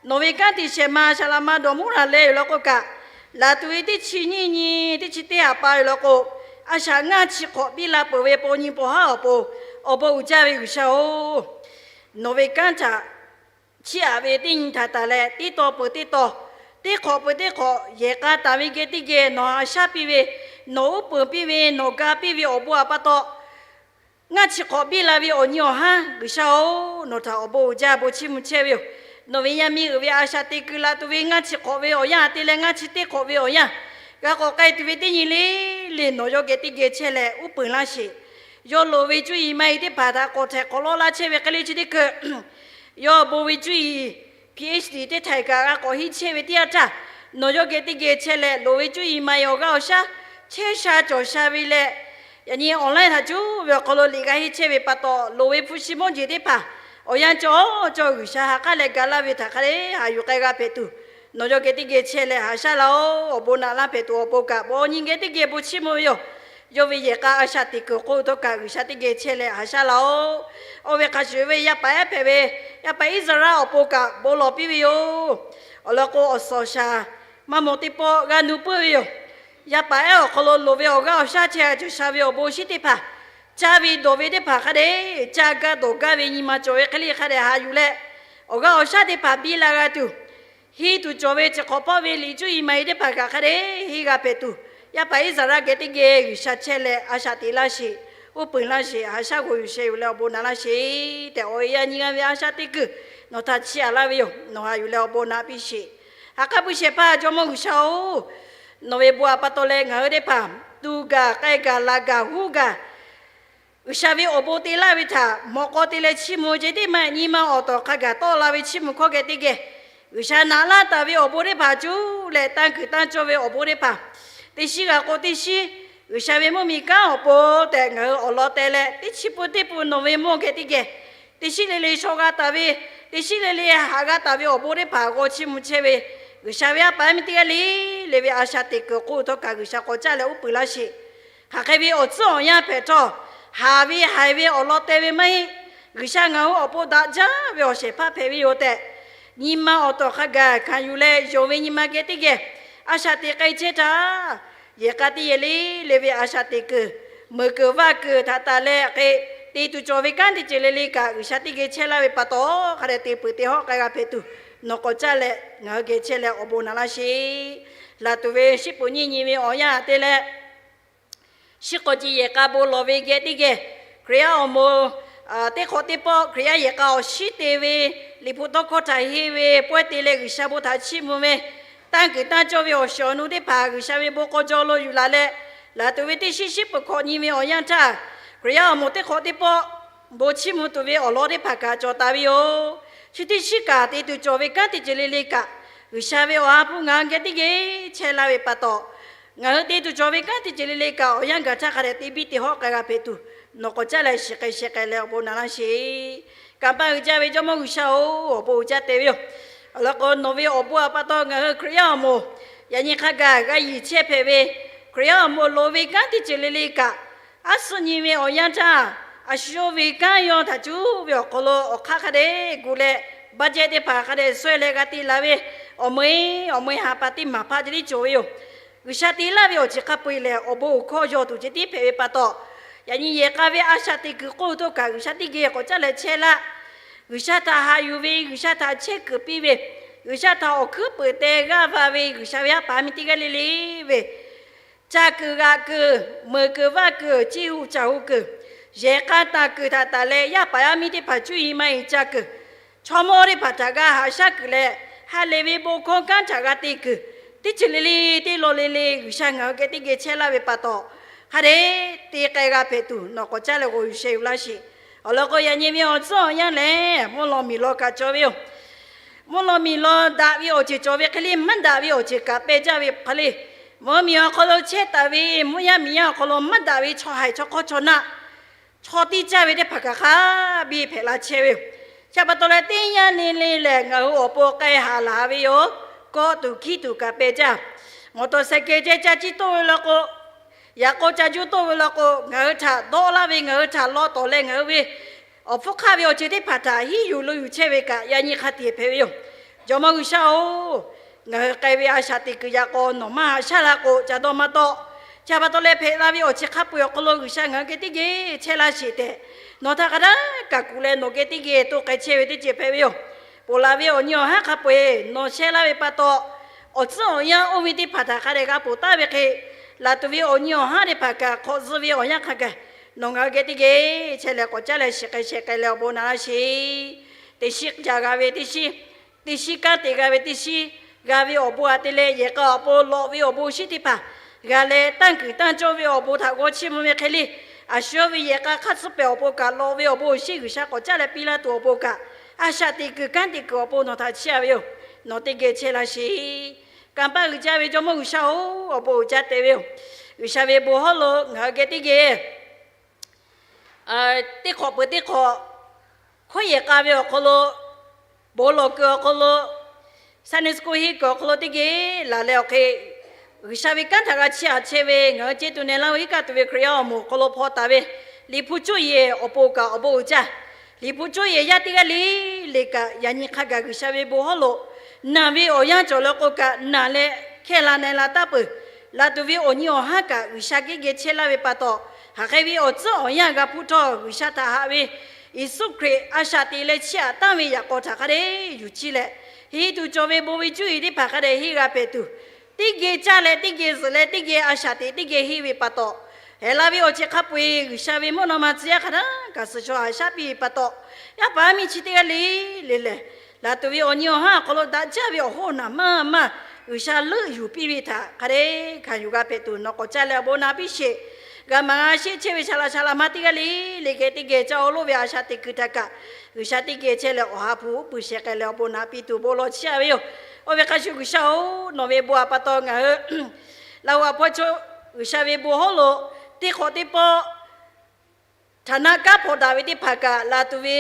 nawˬ ve kanˉ te shehˍ ma shaˍ laꞈ ma dawˬ mvuhˇ raˬ leh yoˬ law k'o kaꞈ, laˬ tuˬ ve teˇ chi nyiˇ nyi teˇ chi teˇ haꞈ pa yoˬ law k'o, a shaꞈ ngaˇ chi hk'awꞈ biˇ la peuˬ ve paw nyi paw haˉ awˬ pon, awˬ bon uiˍ jaˇ ve G'uiˬsha-oˬ, nawˬ ve kanˉ htaꞈ chiˇ aꞈ ve teˇ nyi htaꞈ taˍ leh teˇ taw peuˬ teˇ taw, teˇ hk'awꞈ peuˬ teˇ hk'awꞈ yehˬ k'a taˍ ve geh teˇ geh nawˬ haꞈ shaˉ piˇ ve, nawˬ uˉ peunˍ piˇ ve, nawˬ ga piˇ ve awˬ bon awˬ pa taw, ngaˇ chi hk'awꞈ biˇ la ve awˬ nyi awˬ haˉ G'uiˬsha-oˬ, nawˬ htaꞈ awˬ bon uiˍ jaˇ, bon chiˇ mvuh chehˇ ve yoˬ. Nawˬ ve yaˇ miˇ uiˍ ve a shaꞈ teꞈ kuiˬ laˬ tuˬ ve ngaˇ chi hk'awꞈ ve awˬ yanˇ te leh ngaˇ chi teˇ hk'awꞈ ve awˬ yanˇ g'a k'awꞈ k'ai tuˬ ve teˇ nyi le le nawˬ yawˇ geh teˇ geh chehˇ leh uˉ peunˍ laˇ sheˍ. Yawˇ loˍ ve cuˇ yiˍ ma yiˍ teˇ hpaˍ htaꞈ k'awꞈ htehꞈ k'awꞈ lawˇ laˇ chehˇ ve hk'e le chi teˇ hkui, yawˇ bon ve cuˇ yiˍ Ph.D. teˇ htaiˍ kaꞈ g'a k'awꞈ henˇ chehˇ ve teˇ yanˇ htaˇ, nawˬ yawˇ geh teˇ geh chehˇ leh loˍ ve cuˇ yiˍ ma yiˍ awˬ g'aˇ awˬ shaˉ chehˇ sha cawˬ sha ve leh, yaꞈ nyi online htaꞈ cuˇ ve awˬ hk'aw lo liꞈ g'a henˇ chehˇ ve pa taw, loˍ ve hpu shi mawˇ jeˬ teˇ hpaˍ awˬ yanˇ cawˬ cawˬ G'uiˬsha ha k'aˉ leh ga laˇ ve htaꞈ hk'a dehꞈ haꞈ yuˬ k'ai g'a hpehꞈ tuˬ, nawˬ yawˇ geh teˇ geh chehˇ leh haꞈ shaˉ laˇ-oˬ. Awˬ bon naꞈ laˇ hpehꞈ tuˬ awˬ pon kaꞈ bon nyi geh teˇ geh bon chiˇ mvuh ve yoˬ. Yawˇ ve yehˬ k'a a shaꞈ teꞈ kuiˬ hk'oˆ htawˇ kaꞈ G'uiˬsha teˇ geh chehˇ leh haꞈ shaˉ laˇ-oˬ. Oˇ ve hk'a shuˍ ve yaˇ paˍ ehˉ hpehꞈ ve, yaˇ paˍ Iˉsaˍreˍlaˆ awˬ pon kaꞈ bon lawˬ piˇ ve yoˬ. Awˬ lawn k'o, awˬ suhˍ awˬ shaˍ maˇ maw teˇ pawˆ g'a nu puiˉ ve yoˬ. Yaˇ paˍ ehˉ awˬ hk'aw lo loˍ ve awˬ g'aˇ awˬ shaˉ chehˇ sha cawˬ sha ve awˬ bon shinˉ teˇ hpaˍ, caˇ ve dawˬ ve teˇ hpaˍ hk'a dehꞈ caˇ gaˇ dawˬ gaˇ ve nyi ma cawˬ ve hk'e le hk'a dehꞈ haꞈ yuˬ leh, awˬ g'aˇ awˬ shaˉ teˇ hpaˍ biˇ la g'a tuˬ, henˇ tuˬ cawˬ ve chi hk'awꞈ hpawˇ ve liꞈ cuˇ yiˍ ma yiˍ teˇ hpaˍ kaꞈ hk'a dehꞈ henˇ g'a hpehꞈ tuˬ, yaˇ paˍ Iˉsaˍreˍlaˆ geh teˇ geh G'uiˬsha chehˇ leh a shaꞈ teꞈ laˇ sheˍ, uˉ peunˍ laˇ sheˍ, haꞈ shaˉ g'awˬ yuˬ sheh yuˬ leh awˬ bon naꞈ laˇ sheˍ tehꞈ, awˬ e yaˇ nyi g'aˇ ve a shaꞈ teˇ kuiˬ nawˬ htaꞈ chiˇ aꞈ laˇ ve yoˬ. Nawˬ haꞈ yuˬ leh awˬ bon naꞈ piˇ sheˍ. Ha k'aˉ puiˉ shehˍ hpaˇ Jawˇmawˇ G'uiˬsha-oˬ, nawˬ ve bon awˬ pa taw leh ngaˬ hui teˇ hpaˍ tu gaˬ k'ai gaˬ laˬ gaˬ huˉ gaˬ G'uiˬsha ve awˬ bon te laˇ ve htaꞈ mawꞈ k'aw te leh chiˇ mvuh ceh teˇ maˇ nyi ma awˬ tawˍ hk'a gaˬ tawˆ la ve chiˇ mvuh hkawˇ geh teˇ geh, G'uiˬsha naꞈ laˇ taˍ ve awˬ bon teˇ hpaˍ cuˇ leh tanˇ kuiˬ tanˇ cawˇ ve awˬ bon teˇ hpaˍ, teˇ shinˉ g'a k'o teˇ shinˉ G'uiˬsha ve mvuhˇmiˬ kanˉ awˬ pon tehꞈ ngaˬ hui awˬ lawn teh leh teˇ chi pun teˇ pun nawˬ ve mawˇ geh teˇ geh, teˇ shinˉ le le shaw g'a taˍ ve, teˇ shinˉ le le haꞈ g'a taˍ ve awˬ bon teˇ hpaˍ g'aw chiˇ mvuh chehˇ ve, G'uiˬsha ve yaˇ paˍ yaˇ miˇ teˇ g'aˇ le le ve a shaꞈ teꞈ kuiˬ hk'oˆ htawˇ kaꞈ G'uiˬsha k'awꞈ caˇ leh uˉ peunˍ laˇ sheˍ. Hk'aˬ hk'e ve awˬ tcuhˉ awˬ yanˇ hpehꞈ htawˇ, haˍ ve haiˬ ve awˬ lawn teh ve maˇ heˆ. G'uiˬsha ngaˬ hui awˬ pon daꞈ jaˇ ve awˬ shehˍ hpaˇ hpehꞈ ve yoˬ tehꞈ, nyi ma awˬ tawˍ hk'a gaˬ hkanˍ yuˬ leh yonˍ ve nyi ma geh teˇ geh a shaꞈ teꞈ k'ai chehˇ htaˇ, yehˬ k'a teˇ yehˬ le le ve a shaꞈ teꞈ kuiˬ, meuˍ kuiˬ vaˇ kuiˬ htaꞈ taˍ leh hk'e te tuˬ cawˬ ve kanˉ teˇ ceuˬ le le kaꞈ G'uiˬsha teˇ geh chehˇ laˇ ve pa taw, hk'a dehꞈ te peuˬ te hawˆ k'ai g'a hpehꞈ tuˬ, nawˬ k'awꞈ caˇ leh ngaˬ hui geh chehˇ leh awˬ bon naꞈ laˇ sheˍ. Laˬ tuˬ ve shiˉ peuˬ nyiˇ nyi ve awˬ yanˇ te leh, shiˉ k'aw ji yehˬ k'a bon lawˬ ve geh teˇ geh, Hkriꞈ yaˇ awˬ moˍ teˇ hk'awꞈ teˇ pawˆ Hkriꞈ yaˇ yehˬ k'a awˬ shinˉ te ve, Liꞈ hpu tawˇ hkawˇ htaꞈ henˇ ve pawehˇ te leh G'uiˬsha bon htaꞈ chiˇ mvuh ve, tanˇ kuiˬ tanˇ cawˇ ve awˬ shiˍ awˬ nu teˇ hpaˍ G'uiˬsha ve bon k'aw jaw lo yuˬ laˬ leh, laˬ tuˬ ve teˇ shinˉ shiˉ peuˬ hkawꞈ nyi ve awˬ yanˇ htaˇ, Hkriꞈ yaˇ awˬ moˍ teˇ hk'awꞈ teˇ pawˆ bon chiˇ mvuh tuˬ ve awˬ lawn teˇ hpaˍ kaꞈ cawˬ taˍ ve yoˬ. Chi teˇ shinˉ kaꞈ te tuˬ cawˬ ve kanˉ teˇ ceuˬ le le kaꞈ, G'uiˬsha ve awˬ ha hpu ngaˬ hui geh teˇ geh chehˇ laˇ ve pa taw, ngaˬ hui te tuˬ cawˬ ve kanˉ teˇ ceuˬ le le kaꞈ awˬ yanˇ gaˬ htaˇ hk'a dehꞈ te biˇ te hawˆ k'ai g'a hpehꞈ tuˬ, nawˬ k'awꞈ caˇ leh shiˍ k'ai sheh k'ai leh awˬ bon naꞈ laˇ sheˍ. Kanˇ paˆ uiˍ jaˇ ve Jawˇmawˇ G'uiˬsha-oˬ, awˬ bon uiˍ jaˇ te ve yoˬ. Awˬ lawn k'o, nawˬ ve awˬ bon awˬ pa taw ngaˬ hui Hkriꞈ yaˇ awˬ moˍ yaꞈ nyi hk'a gaˬ g'a yiˬ chehˇ hpehꞈ ve, Hkriꞈ yaˇ awˬ moˍ loˍ ve kanˉ teˇ ceuˬ le le kaꞈ, aˉ suhˆ nyi ve awˬ yanˇ htaˇ, a shu yawˇ ve kanˉ yawˇ htaꞈ cuˇ ve awˬ hk'aw lo awˬ hk'aˇ hk'a dehꞈ gu leh, budget teˇ hpaˍ hk'a dehꞈ sawehˇ leh g'a te laˬ ve, awˬ meuˍ awˬ meuˍ haˍ paˍ teˇ maˬ hpaˇ ce tiˉ cawˬ ve yoˬ. G'uiˬsha te laˇ ve awˬ ceuˬ hk'a peu-eˬ lehˬ, awˬ bon awˬ hkawˇ yaw tuˬ ceh tiˉ hpehꞈ ve pa taw, yaꞈ nyi yehˬ k'a ve a shaꞈ teꞈ kuiˬ k'oˆ ve htawˇ kaꞈ G'uiˬsha teˇ geh k'awꞈ caˉ leh chehˇ laˇ. G'uiˬsha htaꞈ haꞈ yuˬ ve, G'uiˬsha htaꞈ chehˇ kuiˬ piˇ ve, G'uiˬsha htaꞈ awˬ hkuiˉ peuˍ teh g'aˇ va ve G'uiˬsha ve yaˇ paˍ miˇ teˇ g'aˇ le le ve, ca kuiˬ g'aꞈ kuiˬ, meuˍ kuiˬ vaˇ kuiˬ, ciˇ hu caˬ hu kuiˬ, yehˬ k'a taˍ kuiˬ htaꞈ tanˬ leh yaˇ paˍ yaˇ miˇ teˇ hpaˍ cuˇ yiˍ maˇ yiˍ ca kuiˬ, chaw mawˇ teˇ hpaˍ htaꞈ g'a haꞈ shaˉ kuiˬ leh, ha lehˬ ve bon hkawˇ kanˉ htaꞈ g'a te kuiˬ, teˇ ceuˬ le le teˇ law le le G'uiˬsha ngaˬ hui geh teˇ geh chehˇ laˇ ve pa taw, hk'a dehꞈ te k'ai g'a hpehꞈ tuˬ nawˬ k'awꞈ caˉ leh g'aw yuˬ sheh yuˬ laˇ sheˍ. Awˬ lawn k'o, yaꞈ nyi ve awˬ tcuhˉ awˬ yanˇ lehˬ, mvuhˇ law miˬ law kaꞈ cawˬ ve yoˬ. Mvuhˇ law miˬ law daꞈ ve awˬ ceuˬ cawˬ ve hk'e le, maˇ daꞈ ve awˬ ceuˬ kaꞈ peh jaˇ ve hk'e le, mvuhˇ miˬ awˬ hk'aw lo chehˇ taˍ ve mvuhˇ yaˇ miˬ yaˇ awˬ hk'aw lo maˇ daꞈ ve chaw haiˬ chaw hk'awˇ chaw naˆ chaw tiˇ caˇ ve teˇ hpaˍ kaꞈ hk'a biˇ hpehꞈ la chehˇ ve yoˬ. Chi pa taw leh teˇ yanˇ le le lehˬ, ngaˬ hui awˬ pon k'ai haˍ laˬ ve yoˬ. Kawˆ tuˬ hkiˉ tuˬ kaꞈ peh jaˇ. Mawˬ tawˍ sehˍ kehˬ ceh ca ciˇ toˆ ve law k'o, yaꞈ k'aw ca juˇ toˆ ve law k'o, ngaˬ hui htaꞈ dawˆ laˇ ve, ngaˬ hui htaꞈ law tawˍ leh ngaˬ hui ve awˬ hpfuhˇ hk'aˆ ve awˬ ceuˬ teˇ hpaˍ htaꞈ hiˉ yuˬ lo yuˬ chehˇ ve kaꞈ yaꞈ nyi hk'a tiꞈ hpehꞈ ve yoˬ. Jawˇmawˇ G'uiˬsha-oˬ, ngaˬ hui k'ai ve a shaꞈ teꞈ kuiˬ yaꞈ k'aw nawˬ maˇ haꞈ shaˉ la k'o, ca dawˇ maˇ tawˆ. Chi pa taw leh hpehꞈ la ve awˬ ceuˬ hk'a peu-eˬ awˬ hk'aw lo G'uiˬsha ngaˬ hui geh teˇ geh chehˇ laˇ sheˍ tehꞈ, nawˬ htaꞈ hk'a daꞈ kaꞈ kuˬ leh nawˬ geh teˇ geh toˇ k'ai chehˇ ve teˇ ceuˬ hpehꞈ ve yoˬ. Ponˬ laˬ ve awˬ nyi awˬ haˉ hk'a peu-eˬ nawˬ sheh laˇ ve pa taw, awˬ tcuhˉ awˬ yanˇ oˇ ve teˇ hpaˍ htaꞈ hk'a dehꞈ g'a ponˬ taˍ ve hk'e, laˬ tuˬ ve awˬ nyi awˬ haˉ teˇ hpaˍ kaꞈ hk'awꞈ tcuh ve awˬ yanˇ hk'a gaˬ, nawˬ ngaˬ hui geh teˇ geh chehˇ leh k'awꞈ caˉ leh shiˍ k'ai sheh k'ai leh awˬ bon naꞈ laˇ sheˍ. Teˇ shiˉ ca g'a ve teˇ shiˉ, teˇ shiˉ kanˉ te g'a ve teˇ shiˉ, g'a ve awˬ bon aꞈ te leh yehˬ k'a awˬ pon lawꞈ ve awˬ bon shinˉ teˇ hpaˍ g'a leh, tanˇ kuiˬ tanˇ cawˇ ve awˬ bon htaꞈ g'aw chiˇ mvuh ve hk'e le, a shu yawˇ ve yehˬ k'a hk'aˇ tsuhˇ pehˍ awˬ pon kaꞈ lawꞈ ve awˬ bon awˬ shinˉ G'uiˬsha k'awꞈ caˉ leh piˇ laˇ tuˬ awˬ pon kaꞈ, a shaꞈ teꞈ kuiˬ kanˉ te kuiˬ awˬ pon nawˬ htaꞈ chiˇ a ve yoˬ. Nawˬ teˇ geh chehˇ laˇ sheˍ. Kanˇ paˆ uiˍ jaˇ ve Jawˇmawˇ G'uiˬsha-oˬ, awˬ bon uiˍ jaˇ te ve yoˬ. G'uiˬsha ve bon hawˉ lo ngaˬ hui geh teˇ geh teˇ hk'awꞈ peuˬ teˇ hk'awꞈ, hkawˇ yehˬ k'a ve awˬ hk'aw lo, bon lawˬ kuiˬ awˬ hk'aw lo, Sunday school henˇ kuiˬ awˬ hk'aw lo teˇ geh laˬ leh awˬ hk'e, G'uiˬsha ve kanˉ htaꞈ g'a chiˇ aꞈ chehˇ ve ngaˬ hui ceh tuˬ neh laˇ ve iˉ kaˆ tuˬ ve Hkriꞈ yaˇ awˬ moˍ awˬ hk'aw lo hpaw taˍ ve Liꞈ hpu cuˇ yehˬ awˬ pon kaꞈ awˬ bon uiˍ jaˇ. Liꞈ hpu cuˇ yehˬ yaˇ teˇ g'aˇ le le kaꞈ yaꞈ nyi hk'a gaˬ G'uiˬsha ve bon hawˉ lo naˬ ve awˬ yanˇ cawˬ le k'o kaꞈ naˬ leh hkehˇ la na la taˇ peuˬ. Laˬ tuˬ ve awˬ nyi awˬ haˉ kaꞈ G'uiˬsha geh geh chehˇ laˇ ve pa taw, hk'aˬ hk'e ve awˬ tcuhˉ awˬ yanˇ g'a hpuˇ htawˇ G'uiˬsha htaꞈ haꞈ ve Yeˍsuˆ Hkriꞈ a shaꞈ teꞈ leh chiˇ aꞈ tanˇ ve yaꞈ k'aw htaꞈ hk'a dehꞈ yuˬ chiˇ leh, henˇ tuˬ cawˬ ve bon ve cuˇ yiˍ teˇ hpaˍ hk'a dehꞈ henˇ g'a hpehꞈ tuˬ, teˇ geh caˇ leh teˇ geh zuhꞈ leh teˇ geh a shaꞈ teꞈ teˇ geh henˇ ve pa taw, hehˬ la ve awˬ ceuˬ hk'a peu-eˬ G'uiˬsha ve mvuhˇ naw ma tcuh yaˇ hk'a dehꞈ kaꞈ suh shaw haꞈ shaˉ piˇ ve pa taw, yaˇ paˍ yaˇ miˇ chi teˇ g'aˇ le le lehˬ, laˬ tuˬ ve awˬ nyi awˬ haˉ awˬ hk'aw lo daꞈ jaˇ ve awˬ hoˉ naꞈ maˇ maˇ G'uiˬsha leuˆ yuˬ piˇ ve htaꞈ hk'a dehꞈ hkanˍ yuˬ g'a hpehꞈ tuˬ nawˬ k'awꞈ caˇ leh awˬ bon naꞈ piˇ sheˍ. G'a maˍ g'a sheˆ chehˇ ve shaˍ laꞈ shaˍ laꞈ ma teˇ g'aˇ le le geh teˇ geh caˇ awˬ loˇ ve a shaꞈ teꞈ kuiˬ htaꞈ kaꞈ, G'uiˬsha teˇ geh chehˇ leh awˬ ha hpu uˉ peunˍ sheh k'ai leh awˬ bon naꞈ piˇ tuˬ bon lawˬ chiˇ a ve yoˬ. Oˇ ve hk'a shuˍ G'uiˬsha-oˬ, nawˬ ve bon aꞈ pa taw ngaˬ hui Laˇ huˍ awˬ hpawˇ chaw G'uiˬsha ve bon hawˉ lo teˇ hk'awꞈ teˇ pawˆ htaꞈ naˆ kanˉ hpawnˬ daꞈ ve teˇ hpaˍ kaꞈ, laˬ tuˬ ve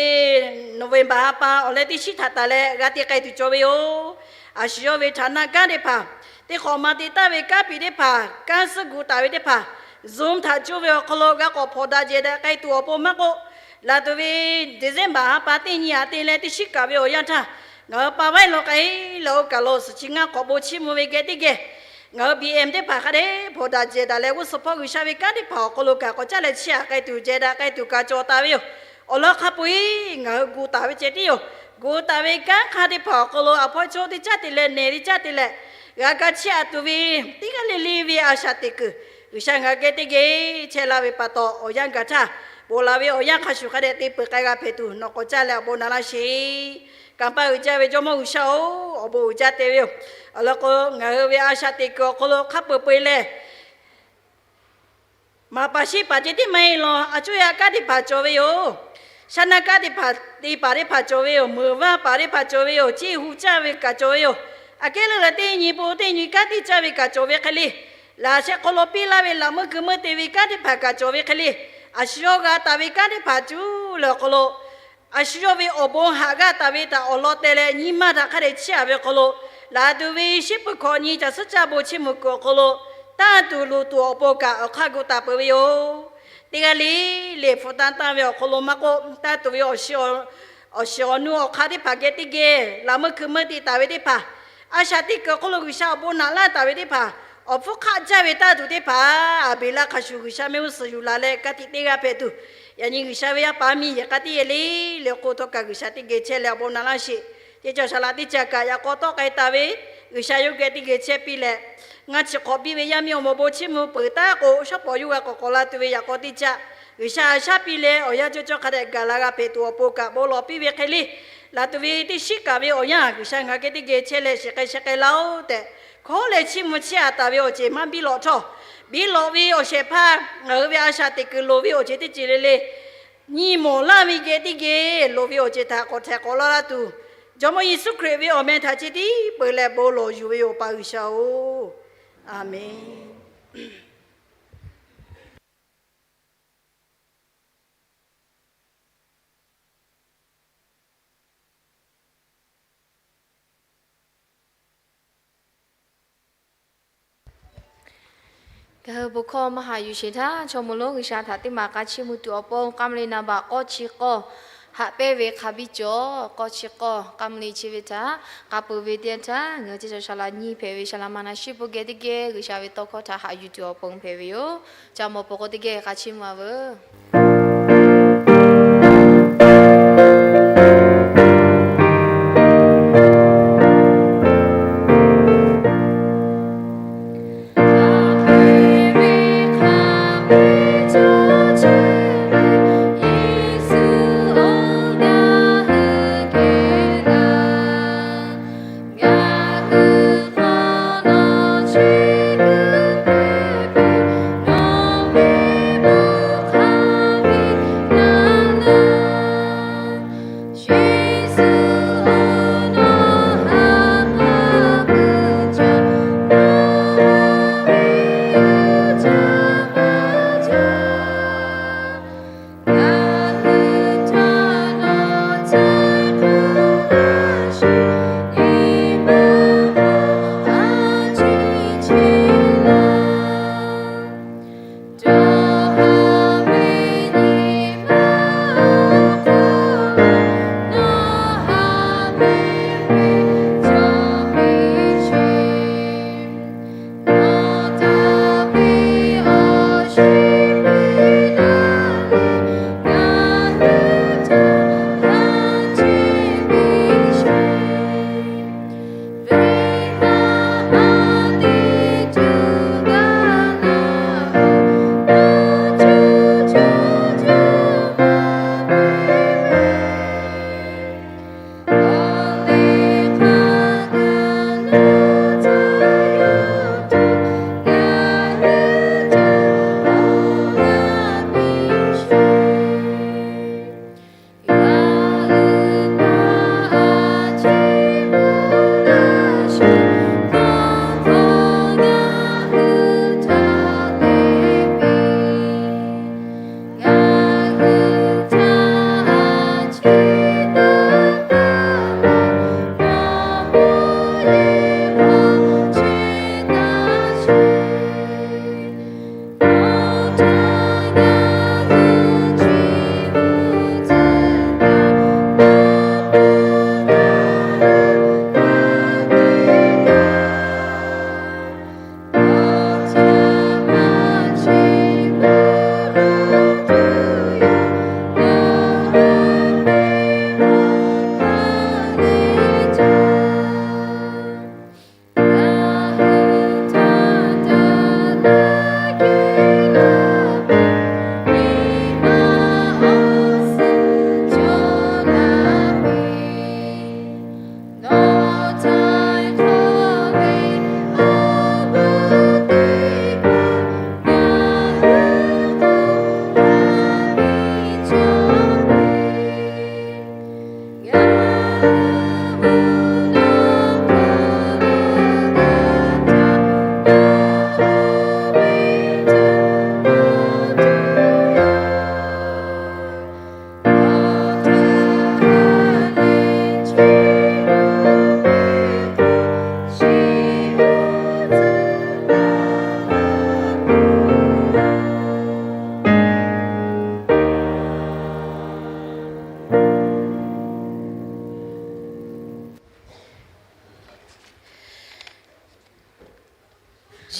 November ha pa awˬ leh teˇ shiˉ htaꞈ taˍ leh g'a te k'ai tuˬ cawˬ ve yoˬ. A shu yawˇ ve htaꞈ naˆ kanˉ teˇ hpaˍ, teˇ hk'awꞈ ma te taˍ ve kanˉ piˍ teˇ hpaˍ, kanˉ suhˉ gu taˍ ve teˇ hpaˍ, Zoom htaꞈ cuˇ ve awˬ hk'aw lo g'a k'awꞈ hpawnˬ daꞈ jehˬ daꞈ k'ai tuˬ awˬ pon maˇ k'oˆ, laˬ tuˬ ve December ha pa teˇ nyi aꞈ te leh teˇ shiˉ kaꞈ ve awˬ yanˇ htaˇ, ngaˬ hui pa vaiˉ law k'ai leh oˇ kaˬ lo suhˍ chi ngaˇ hk'awꞈ bon chiˇ mvuh ve geh teˇ geh ngaˬ hui B M teˇ hpaˍ hk'a dehꞈ hpawnˬ daꞈ jehˬ daꞈ leh g'uˇ suhˍ hpawˇ G'uiˬsha ve kanˉ teˇ hpaˍ awˬ hk'aw lo kaꞈ k'awꞈ caˉ leh chiˇ aꞈ k'ai tuˬ jehˬ daꞈ k'ai tuˬ kaꞈ cawˬ taˍ ve yoˬ. Awˬ lawn hk'a peu-eˬ ngaˬ hui gu taˍ ve ceh tiˉ yoˬ. Gu taˍ ve kanˉ hk'a teˇ hpaˍ awˬ hk'aw lo awˬ hpawˇ chaw teˇ caˇ te leh nehˬ teˇ caˇ te leh g'a kaˇ chiˇ aꞈ tuˬ ve teˇ g'aˇ le le ve a shaꞈ teꞈ kuiˬ G'uiˬsha ngaˬ hui geh teˇ geh chehˇ laˇ ve pa taw, awˬ yanˇ gaˬ htaˇ, ponˬ laˬ ve awˬ yanˇ hk'a shuˍ hk'a dehꞈ te peuˬ k'ai g'a hpehꞈ tuˬ nawˬ k'awꞈ caˇ leh awˬ bon naꞈ laˇ sheˍ. Kanˇ paˆ uiˍ jaˇ ve Jawˇmawˇ G'uiˬsha-oˬ, awˬ bon uiˍ jaˇ te ve yoˬ. Awˬ lawn k'o, ngaˬ hui ve a shaꞈ teꞈ kuiˬ awˬ hk'aw lo hk'a peu-eˬ peu-eˬ lehˬ, maˍ paˍ shiˉ paˍ ceh tiˉ maˇ heˆ law, a cuˇ yaꞈ kanˉ teˇ hpaˍ cawˬ ve yoˬ. Shaˉ naˆ kanˉ teˇ hpaˍ, te paˍ teˇ hpaˍ cawˬ ve yoˬ. Meuˍ vaˇ paˍ teˇ hpaˍ cawˬ ve yoˬ. Ciˇ hu caˇ ve kaꞈ cawˬ ve yoˬ. Aꞈ kehˉ leuˆ leh teˇ nyi pon teˇ nyi kanˉ te caˇ ve kaꞈ cawˬ ve hk'e le, laꞈ sheh hk'aw lo piˇ laˇ ve laꞈ meuˇ keu meuˇ te ve kanˉ teˇ hpaˍ kaꞈ cawˬ ve hk'e le, a shu yawˇ g'a taˍ ve kanˉ teˇ hpaˍ cuˇ leh awˬ hk'aw lo a shu yawˇ ve awˬ bon haꞈ g'aˇ taˍ ve htaꞈ awˬ lawn teh leh nyi ma htaꞈ hk'a dehꞈ chiˇ aꞈ ve awˬ hk'aw lo, laˬ tuˬ ve shiˉ pui hkawꞈ nyi caˬ suhˉ caˇ bon chiˇ mvuh kuiˬ awˬ hk'aw lo, tanˇ tuˬ luˬ tuˬ awˬ pon kaꞈ awˬ hk'aˇ gu taˍ peuˬ ve yoˬ. Teˇ g'aˇ le le hpu tanˇ tanˇ ve awˬ hk'aw lo maˇ k'oˆ, tanˇ tuˬ ve awˬ shiˍ awˬ nu awˬ hk'aˇ teˇ hpaˍ geh teˇ geh laꞈ meuˇ hkui meuˇ te taˍ ve teˇ hpaˍ, a shaꞈ teꞈ kuiˬ awˬ hk'aw lo G'uiˬsha awˬ bon naꞈ laˇ taˍ ve teˇ hpaˍ, Awˬ hpfuhˇ hk'aˆ jaˇ ve taˇ tuˬ teˇ hpaˍ, Aˍbeˍlaˆ hk'a shuˍ G'uiˬsha mehˆ g'uˇ suhˍ yuˬ laˬ leh ka tiꞈ teˇ g'aˇ hpehꞈ tuˬ, yaꞈ nyi G'uiˬsha ve yaˇ paˍ miˇ yehˬ k'a tiˉ yehˬ le. Leh hk'oˆ htawˇ kaꞈ G'uiˬsha teˇ geh chehˇ leh awˬ bon naꞈ laˇ sheˍ. Teˇ cawˬ shaˍ laꞈ teˇ caꞈ kaꞈ yaꞈ k'aw tawˆ k'ai taˍ ve, G'uiˬsha yawˇ geh teˇ geh chehˇ piˇ leh, ngaˇ chi hk'awꞈ biˇ ve yaˇ miˇ awˬ moˍ bon chiˇ mvuh peuˬ taˉ k'o, shawˉ pawˍ yawˇ g'a k'awꞈ k'awꞈ la tuˬ ve yaꞈ k'aw teˇ caꞈ, G'uiˬsha shaˉ piˇ leh awˬ yanˇ cawˇ cawˇ hk'a dehꞈ gaˬ la g'a hpehꞈ tuˬ awˬ pon kaꞈ bon lawˬ piˇ ve hk'e le. Laˬ tuˬ ve teˇ shiˉ kaꞈ ve awˬ yanˇ G'uiˬsha ngaˬ hui geh teˇ geh chehˇ leh shiˍ k'ai sheh k'ai laˇ-oˆ tehꞈ, hkawˉ leh chiˇ mvuh chehˇ a taˍ ve awˬ ceuˬ maˇ biˇ lawꞈ htawˇ, biˇ lawꞈ ve awˬ shehˍ hpaˇ ngaˬ hui ve a shaꞈ teꞈ kuiˬ loˍ ve awˬ ceuˬ teˇ ceuˬ le le, nyi mawˬ laˇ ve geh teˇ geh loˍ ve awˬ ceuˬ htaꞈ k'awꞈ htaiˍ k'awꞈ laˇ laˇ tuˬ, Jawˇmawˇ Yeˍsuˆ Hkriꞈ ve awˬ meh htaꞈ chi tiˉ peuˬ leh bon lawˬ yuˬ ve yoˬ, Awˬ pa G'uiˬsha-oˬ, Aˍmenˍ. Ngaˬ hui bon hkawˇ maˇ haꞈ yuˬ sheˍ htaˇ, chaw mawˬ lonˉ G'uiˬsha htaꞈ teˇ maˬ k'a chiˇ mvuh tuˬ awˬ pon k'a mvuh le naˍ baꞈ k'awˇ chi k'awˇ haꞈ pehnˇ ve hk'a biˇ cawˬ. K'awˇ chi k'awˇ k'a mvuh le chi ve htaꞈ k'a peuˬ ve teˇ yanˇ htaˇ, ngaˬ hui teˇ cawˬ shaˍ laꞈ nyi hpehꞈ ve shaˍ laꞈ ma na shiˉ bon geh teˇ geh G'uiˬsha ve tawˇ hkawˇ htaꞈ haꞈ yuˬ tuˬ awˬ pon hpehꞈ ve yoˬ. Ca mawˬ peuˬ k'o teˇ geh k'a chiˇ mvuh-a veuˬ.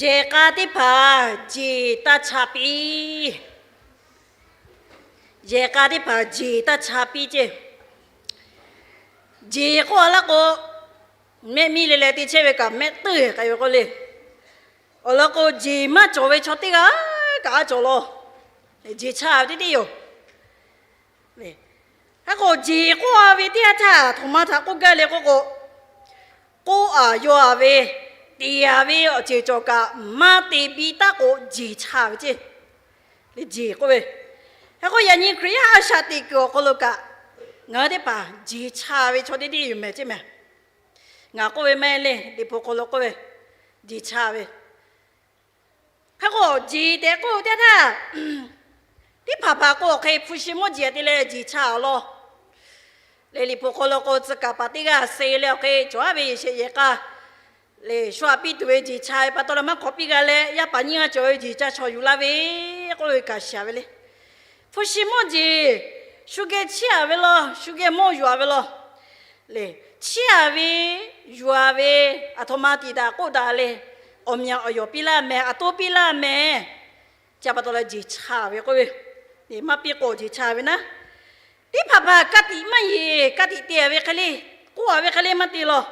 Yehˬ k'a teˇ hpaˍ jeˬ taˇ cha piˇ. Yehˬ k'a teˇ hpaˍ jeˬ taˇ cha piˇ ceˇ. Jeˬ k'oˆ a laˇ k'o, mehˆ miˇ le leh te chehˇ ve kaꞈ mehˆ teuˇ k'ai ve k'oˆ le. Awˬ lawn k'o, jeˬ maˇ cawˬ ve chaw teˇ g'aˇ kaꞈ a cawˬ law. Jeˬ cha ve teˇ teˇ yoˬ. Hk'e k'o, jeˬ k'oˆ a ve teˇ yanˇ htaˇ, htoꞈ ma htaꞈ k'oˆ gaˇ le k'oˆ k'o, k'oˆ a yaw a ve, te a ve awˬ ceuˬ cawˬ kaꞈ maˇ te biˇ taˉ k'o, jeˬ cha ve ceˇ. Jeˬ k'oˆ ve. Hk'e k'o, yaꞈ nyi Hkriꞈ yaˇ a shaꞈ teꞈ kuiˬ awˬ hk'aw lo kaꞈ, ngaˬ hui teˇ hpaˍ jeˬ cha ve chaw teˇ teˇ yoˬ mehˍ ceˇ mehˍ. Ngaˬ k'oˆ ve maˇ heˆ le, Liꞈ hpu hk'aw lo k'oˆ ve, jeˬ cha ve. Hk'e k'o, jeˬ tehꞈ k'oˆ ve teˇ htaˇ, teˇ hpaˍ hpaˍ k'o, awˬ hk'e hpu shi mawˇ jeˬ te leh jeˬ cha awˬ lawn. Lehˬ, Liꞈ hpu hk'aw lo k'o, tcuh kaˍ paˍ teˇ g'aˇ suh leh awˬ hk'e cawˬ aˉ ve yehˬ shehˍ yehˬ k'a lehˬ, shu aꞈ piˇ tuˬ ve jeˬ cha ve pa taw leh maˇ hk'awꞈ piˇ g'a leh, yaˇ paˍ nyiˇ g'aˇ cawˬ ve jeˬ ca shawˍ yuˬ la ve k'oˆ ve kaꞈ shiˍ ve le. Hpu shi mawˇ jeˬ, shu geh chiˇ aꞈ ve law, shu geh mawˇ yuˬ aꞈ ve law. Lehˬ, chiˇ aꞈ ve, yuˬ aꞈ ve, aˬ htoꞈ ma tiꞈ daꞈ k'oˆ daꞈ leh, awˬ myaꞈ awˬ yawˬ piˇ laˇ mehˍ, aˬ to piˇ laˇ mehˍ. Chi pa taw leh jeˬ cha ve k'oˆ ve, maˇ piˇ k'o jeˬ cha ve naˉ. Teˇ hpaˍ hpaˍ ka tiꞈ maˇ yeˬ, ka tiꞈ te ve hk'e le, k'oˆ a ve hk'e le maˇ te law.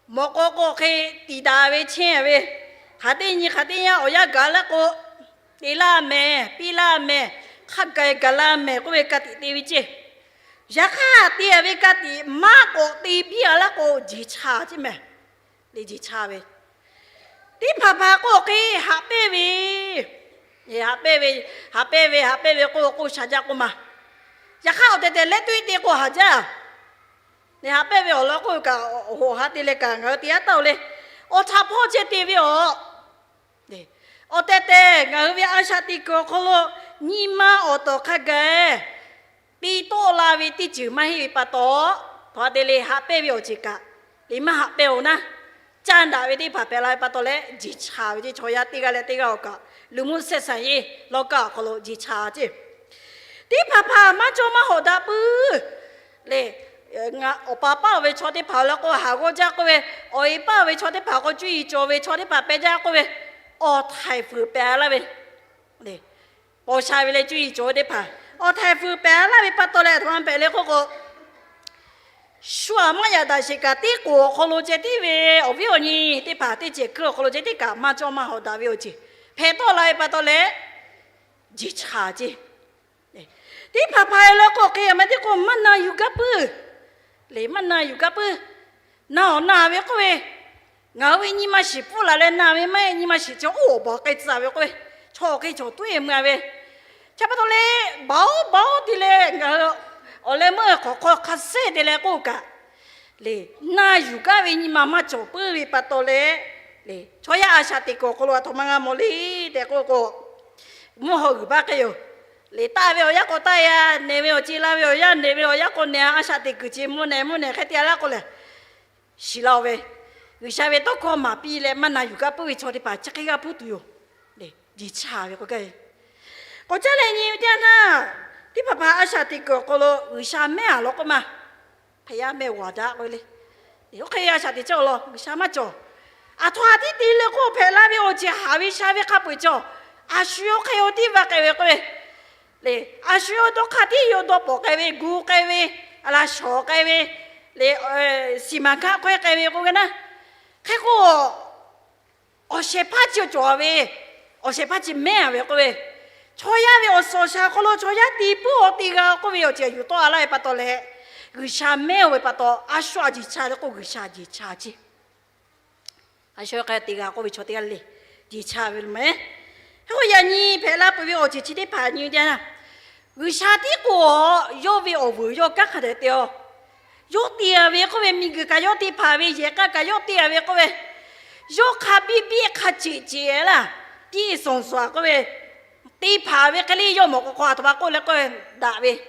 Mawꞈ k'aw k'o hk'e tiꞈ daꞈ ve chehˇ ve, hk'aˬ teˇ nyi hk'aˬ teˇ yanˇ awˬ yanˇ gaˬ laˇ k'o, te laˇ mehˍ, piˇ laˇ mehˍ, hk'a gaˬ gaˬ la mehˍ k'oˆ ve ka tiꞈ te ve ceˇ. Yaꞈ hk'aˇ te ve ka tiꞈ maˇ k'awꞈ te biˇ a laˇ k'o, jeˬ cha ceˇ mehˍ. Lehˬ, jeˬ cha ve. Teˇ hpaˍ hpaˍ k'o hk'e haꞈ pehnˇ ve, haꞈ pehnˇ ve, haꞈ pehnˇ ve, haꞈ pehnˇ ve k'oˆ k'o sha jaˇ k'oˆ ma. Yaꞈ hk'aˇ awˬ tehˬ tehˬ leh tuˇ te k'o haꞈ jaˇ. Lehˬ, haꞈ pehnˇ ve awˬ lawn k'oˆ ve kaꞈ, awˬ hoꞈ haꞈ te leh kaꞈ ngaˬ hui te yaˇ taˇ oˬ le. Awˬ htaꞈ hpawˇ ceh te ve awˬ. Awˬ tehˬ tehˬ ngaˬ hui ve a shaꞈ teꞈ kuiˬ awˬ hk'aw lo nyi ma awˬ tawˍ hk'a gaˬ piˇ tawˆ la ve teˇ ceuˬ maˇ heˆ ve pa taw, htaꞈ te leh haꞈ pehnˇ ve awˬ ceuˬ kaꞈ, lehˬ maˇ haꞈ pehnˇ oˬ naˉ, caˇ daꞈ ve teˇ hpaˍ hpehꞈ la ve pa taw leh jeˬ cha ve ceˇ. Chaw yaˇ teˇ g'aˇ leh teˇ g'aˇ awˬ kaꞈ လူမှုဆက်ဆံရေးလောက awˬ hk'aw lo jeˬ cha ceˇ. Teˇ hpaˍ hpaˍ maˇ cawˇ maˇ hawꞈ daꞈ puiˉ. Lehˬ, awˬ pa paˇ ve chaw teˇ hpaˍ awˬ lawn k'o haˍ g'awˇ jaˇ k'oˆ ve, awˬ e paˇ ve chaw teˇ hpaˍ k'o cuˇ yiˍ cawˬ ve chaw teˇ hpaˍ pehˇ jaˇ k'oˆ ve, awˬ htaiˍ fuiˍ pehˍ laˇ ve, paw sha ve leh cuˇ yiˍ cawˬ ve teˇ hpaˍ awˬ htaiˍ fuiˍ pehˍ laˇ ve pa taw leh, aˬ htoꞈ ma hpehꞈ le k'oˆ k'o, shu aꞈ maˇ yaꞈ daꞈ sheˍ kaꞈ, teˇ k'oˍ awˬ hk'aw lo ceh tiˉ ve awˬ viˉ awˬ nyi teˇ hpaˍ teˇ ceuˬ hkui awˬ hk'aw lo ceh tiˉ kaꞈ maˇ cawˇ maˇ hawꞈ daꞈ ve awˬ ceuˬ hpehꞈ tawˆ la ve pa taw leh, jeˬ cha ceˇ. Teˇ hpaˍ hpaˍ e law k'o hk'e a ma teˇ k'o maˇ na yuˬ gaˇ puiˉ. Lehˬ, maˇ na yuˬ gaˇ puiˉ. Na awˬ na ve k'oˆ ve, ngaˬ hui ve nyi ma shiˍ pfuhˇ laˬ leh na ve maˇ heˆ. Nyi ma shiˍ chi oˇ awˬ baˬ k'ai tcuh ve k'oˆ ve, chaw hk'e cawˬ tuˉ e mui a ve, chi pa taw leh baˬ oˉ baˬ oˉ te leh ngaˬ hui awˬ leh meuˇ hk'awꞈ hk'aw hk'a sehˉ te leh k'oˆ kaꞈ, lehˬ, na yuˬ gaˇ ve nyi ma maˇ cawˬ puiˉ ve pa taw leh, lehˬ, chaw yaˇ a shaꞈ teꞈ kuiˬ awˬ hk'aw lo aˬ htoꞈ ma g'a mawˬ le tehꞈ k'oˆ k'o, mvuhˇ haw g'uiˬ baˆ k'ai yoˬ. Lehˬ, taˆ ve awˬ yanˇ k'o taˆ e a, nehˬ ve awˬ ce la ve awˬ yanˇ nehˬ ve awˬ yanˇ k'o nehˬ a, a shaꞈ teꞈ kuiˬ ce mvuh nehˬ mvuh nehˬ hk'e te a laˇ k'o lehˬ, shiˍ la oˬ ve, G'uiˬsha ve tawˇ hkawˇ maˍ piˇ leh maˇ na yuˬ gaˇ puiˉ ve chaw teˇ hpaˍ chi hk'e g'a puˇ tuˬ yoˬ. Lehˬ, jeˬ cha ve k'o gaˇ ve, k'awꞈ caˉ leh nyi ve teˇ yanˇ htaˇ, teˇ hpaˍ hpaˍ a shaꞈ teꞈ kuiˬ awˬ hk'aw lo G'uiˬsha mehˉ a law k'oˆ ma, hpehꞈ yaˇ mehˆ g'uiˬ daꞈ k'oˆ ve le. Oˇ hk'e a shaꞈ teꞈ cawˇ law G'uiˬsha maˇ cawˬ. Aˬ htoꞈ ha tiˉ te le k'oˆ hpehꞈ la ve awˬ ceuˬ haˍ ve sha ve hk'a peu-eˬ cawˬ. A shu oˇ hk'e oˇ tiˉ va k'ai ve k'oˆ ve, lehˬ, a shu oˇ dawˇ hk'aˇ tiˉ yoˬ. Dawˇ pawˍ k'ai ve, gu k'ai ve, a la shawˍ k'ai ve, lehˬ, siˍ maˍ hkaˆ hk'awehˇ k'ai ve k'oˆ ve naˉ. Hk'e k'o, awˬ shehˍ hpaˇ chi cawˬ ve, awˬ shehˍ hpaˇ chi mehˉ a ve k'oˆ ve, chaw yaˇ ve awˬ suhˍ awˬ shaˍ hk'aw lo chaw yaˇ te puiˉ awˬ te g'a k'oˆ ve awˬ ceuˬ yuˬ tawˆ a laˇ ve pa taw leh, G'uiˬsha mehˉ oˬ ve pa taw a shu a jeˬ cha le k'o G'uiˬsha jeˬ cha ceˇ. A shu hk'e te g'a k'oˆ ve chaw teˇ g'aˇ le, jeˬ cha ve lo mehˉ. Hk'e k'o yaꞈ nyi hpehꞈ la peuˬ ve awˬ ceuˬ chi teˇ hpaˍ nyi ve teˇ yanˇ, G'uiˬsha tiˉ k'o yawˇ ve awˬ vuiˬ yawˇ kanˉ hk'a dehꞈ te a. Yawˇ te a ve k'oˆ ve, miˬguiˬ kaꞈ yawˇ te hpanˍ ve, yehˬ k'a kaꞈ yawˇ te a ve k'oˆ ve, yawˇ hk'a biˇ biˇ hk'a ceꞈ ceꞈ laˇ, piˇ suhˍ suhˍ k'oˆ ve, te hpanˍ ve hk'e le yawˇ mawˬ k'o k'o aˬ htoꞈ ma k'oˆ leh k'oˆ ve, daꞈ ve,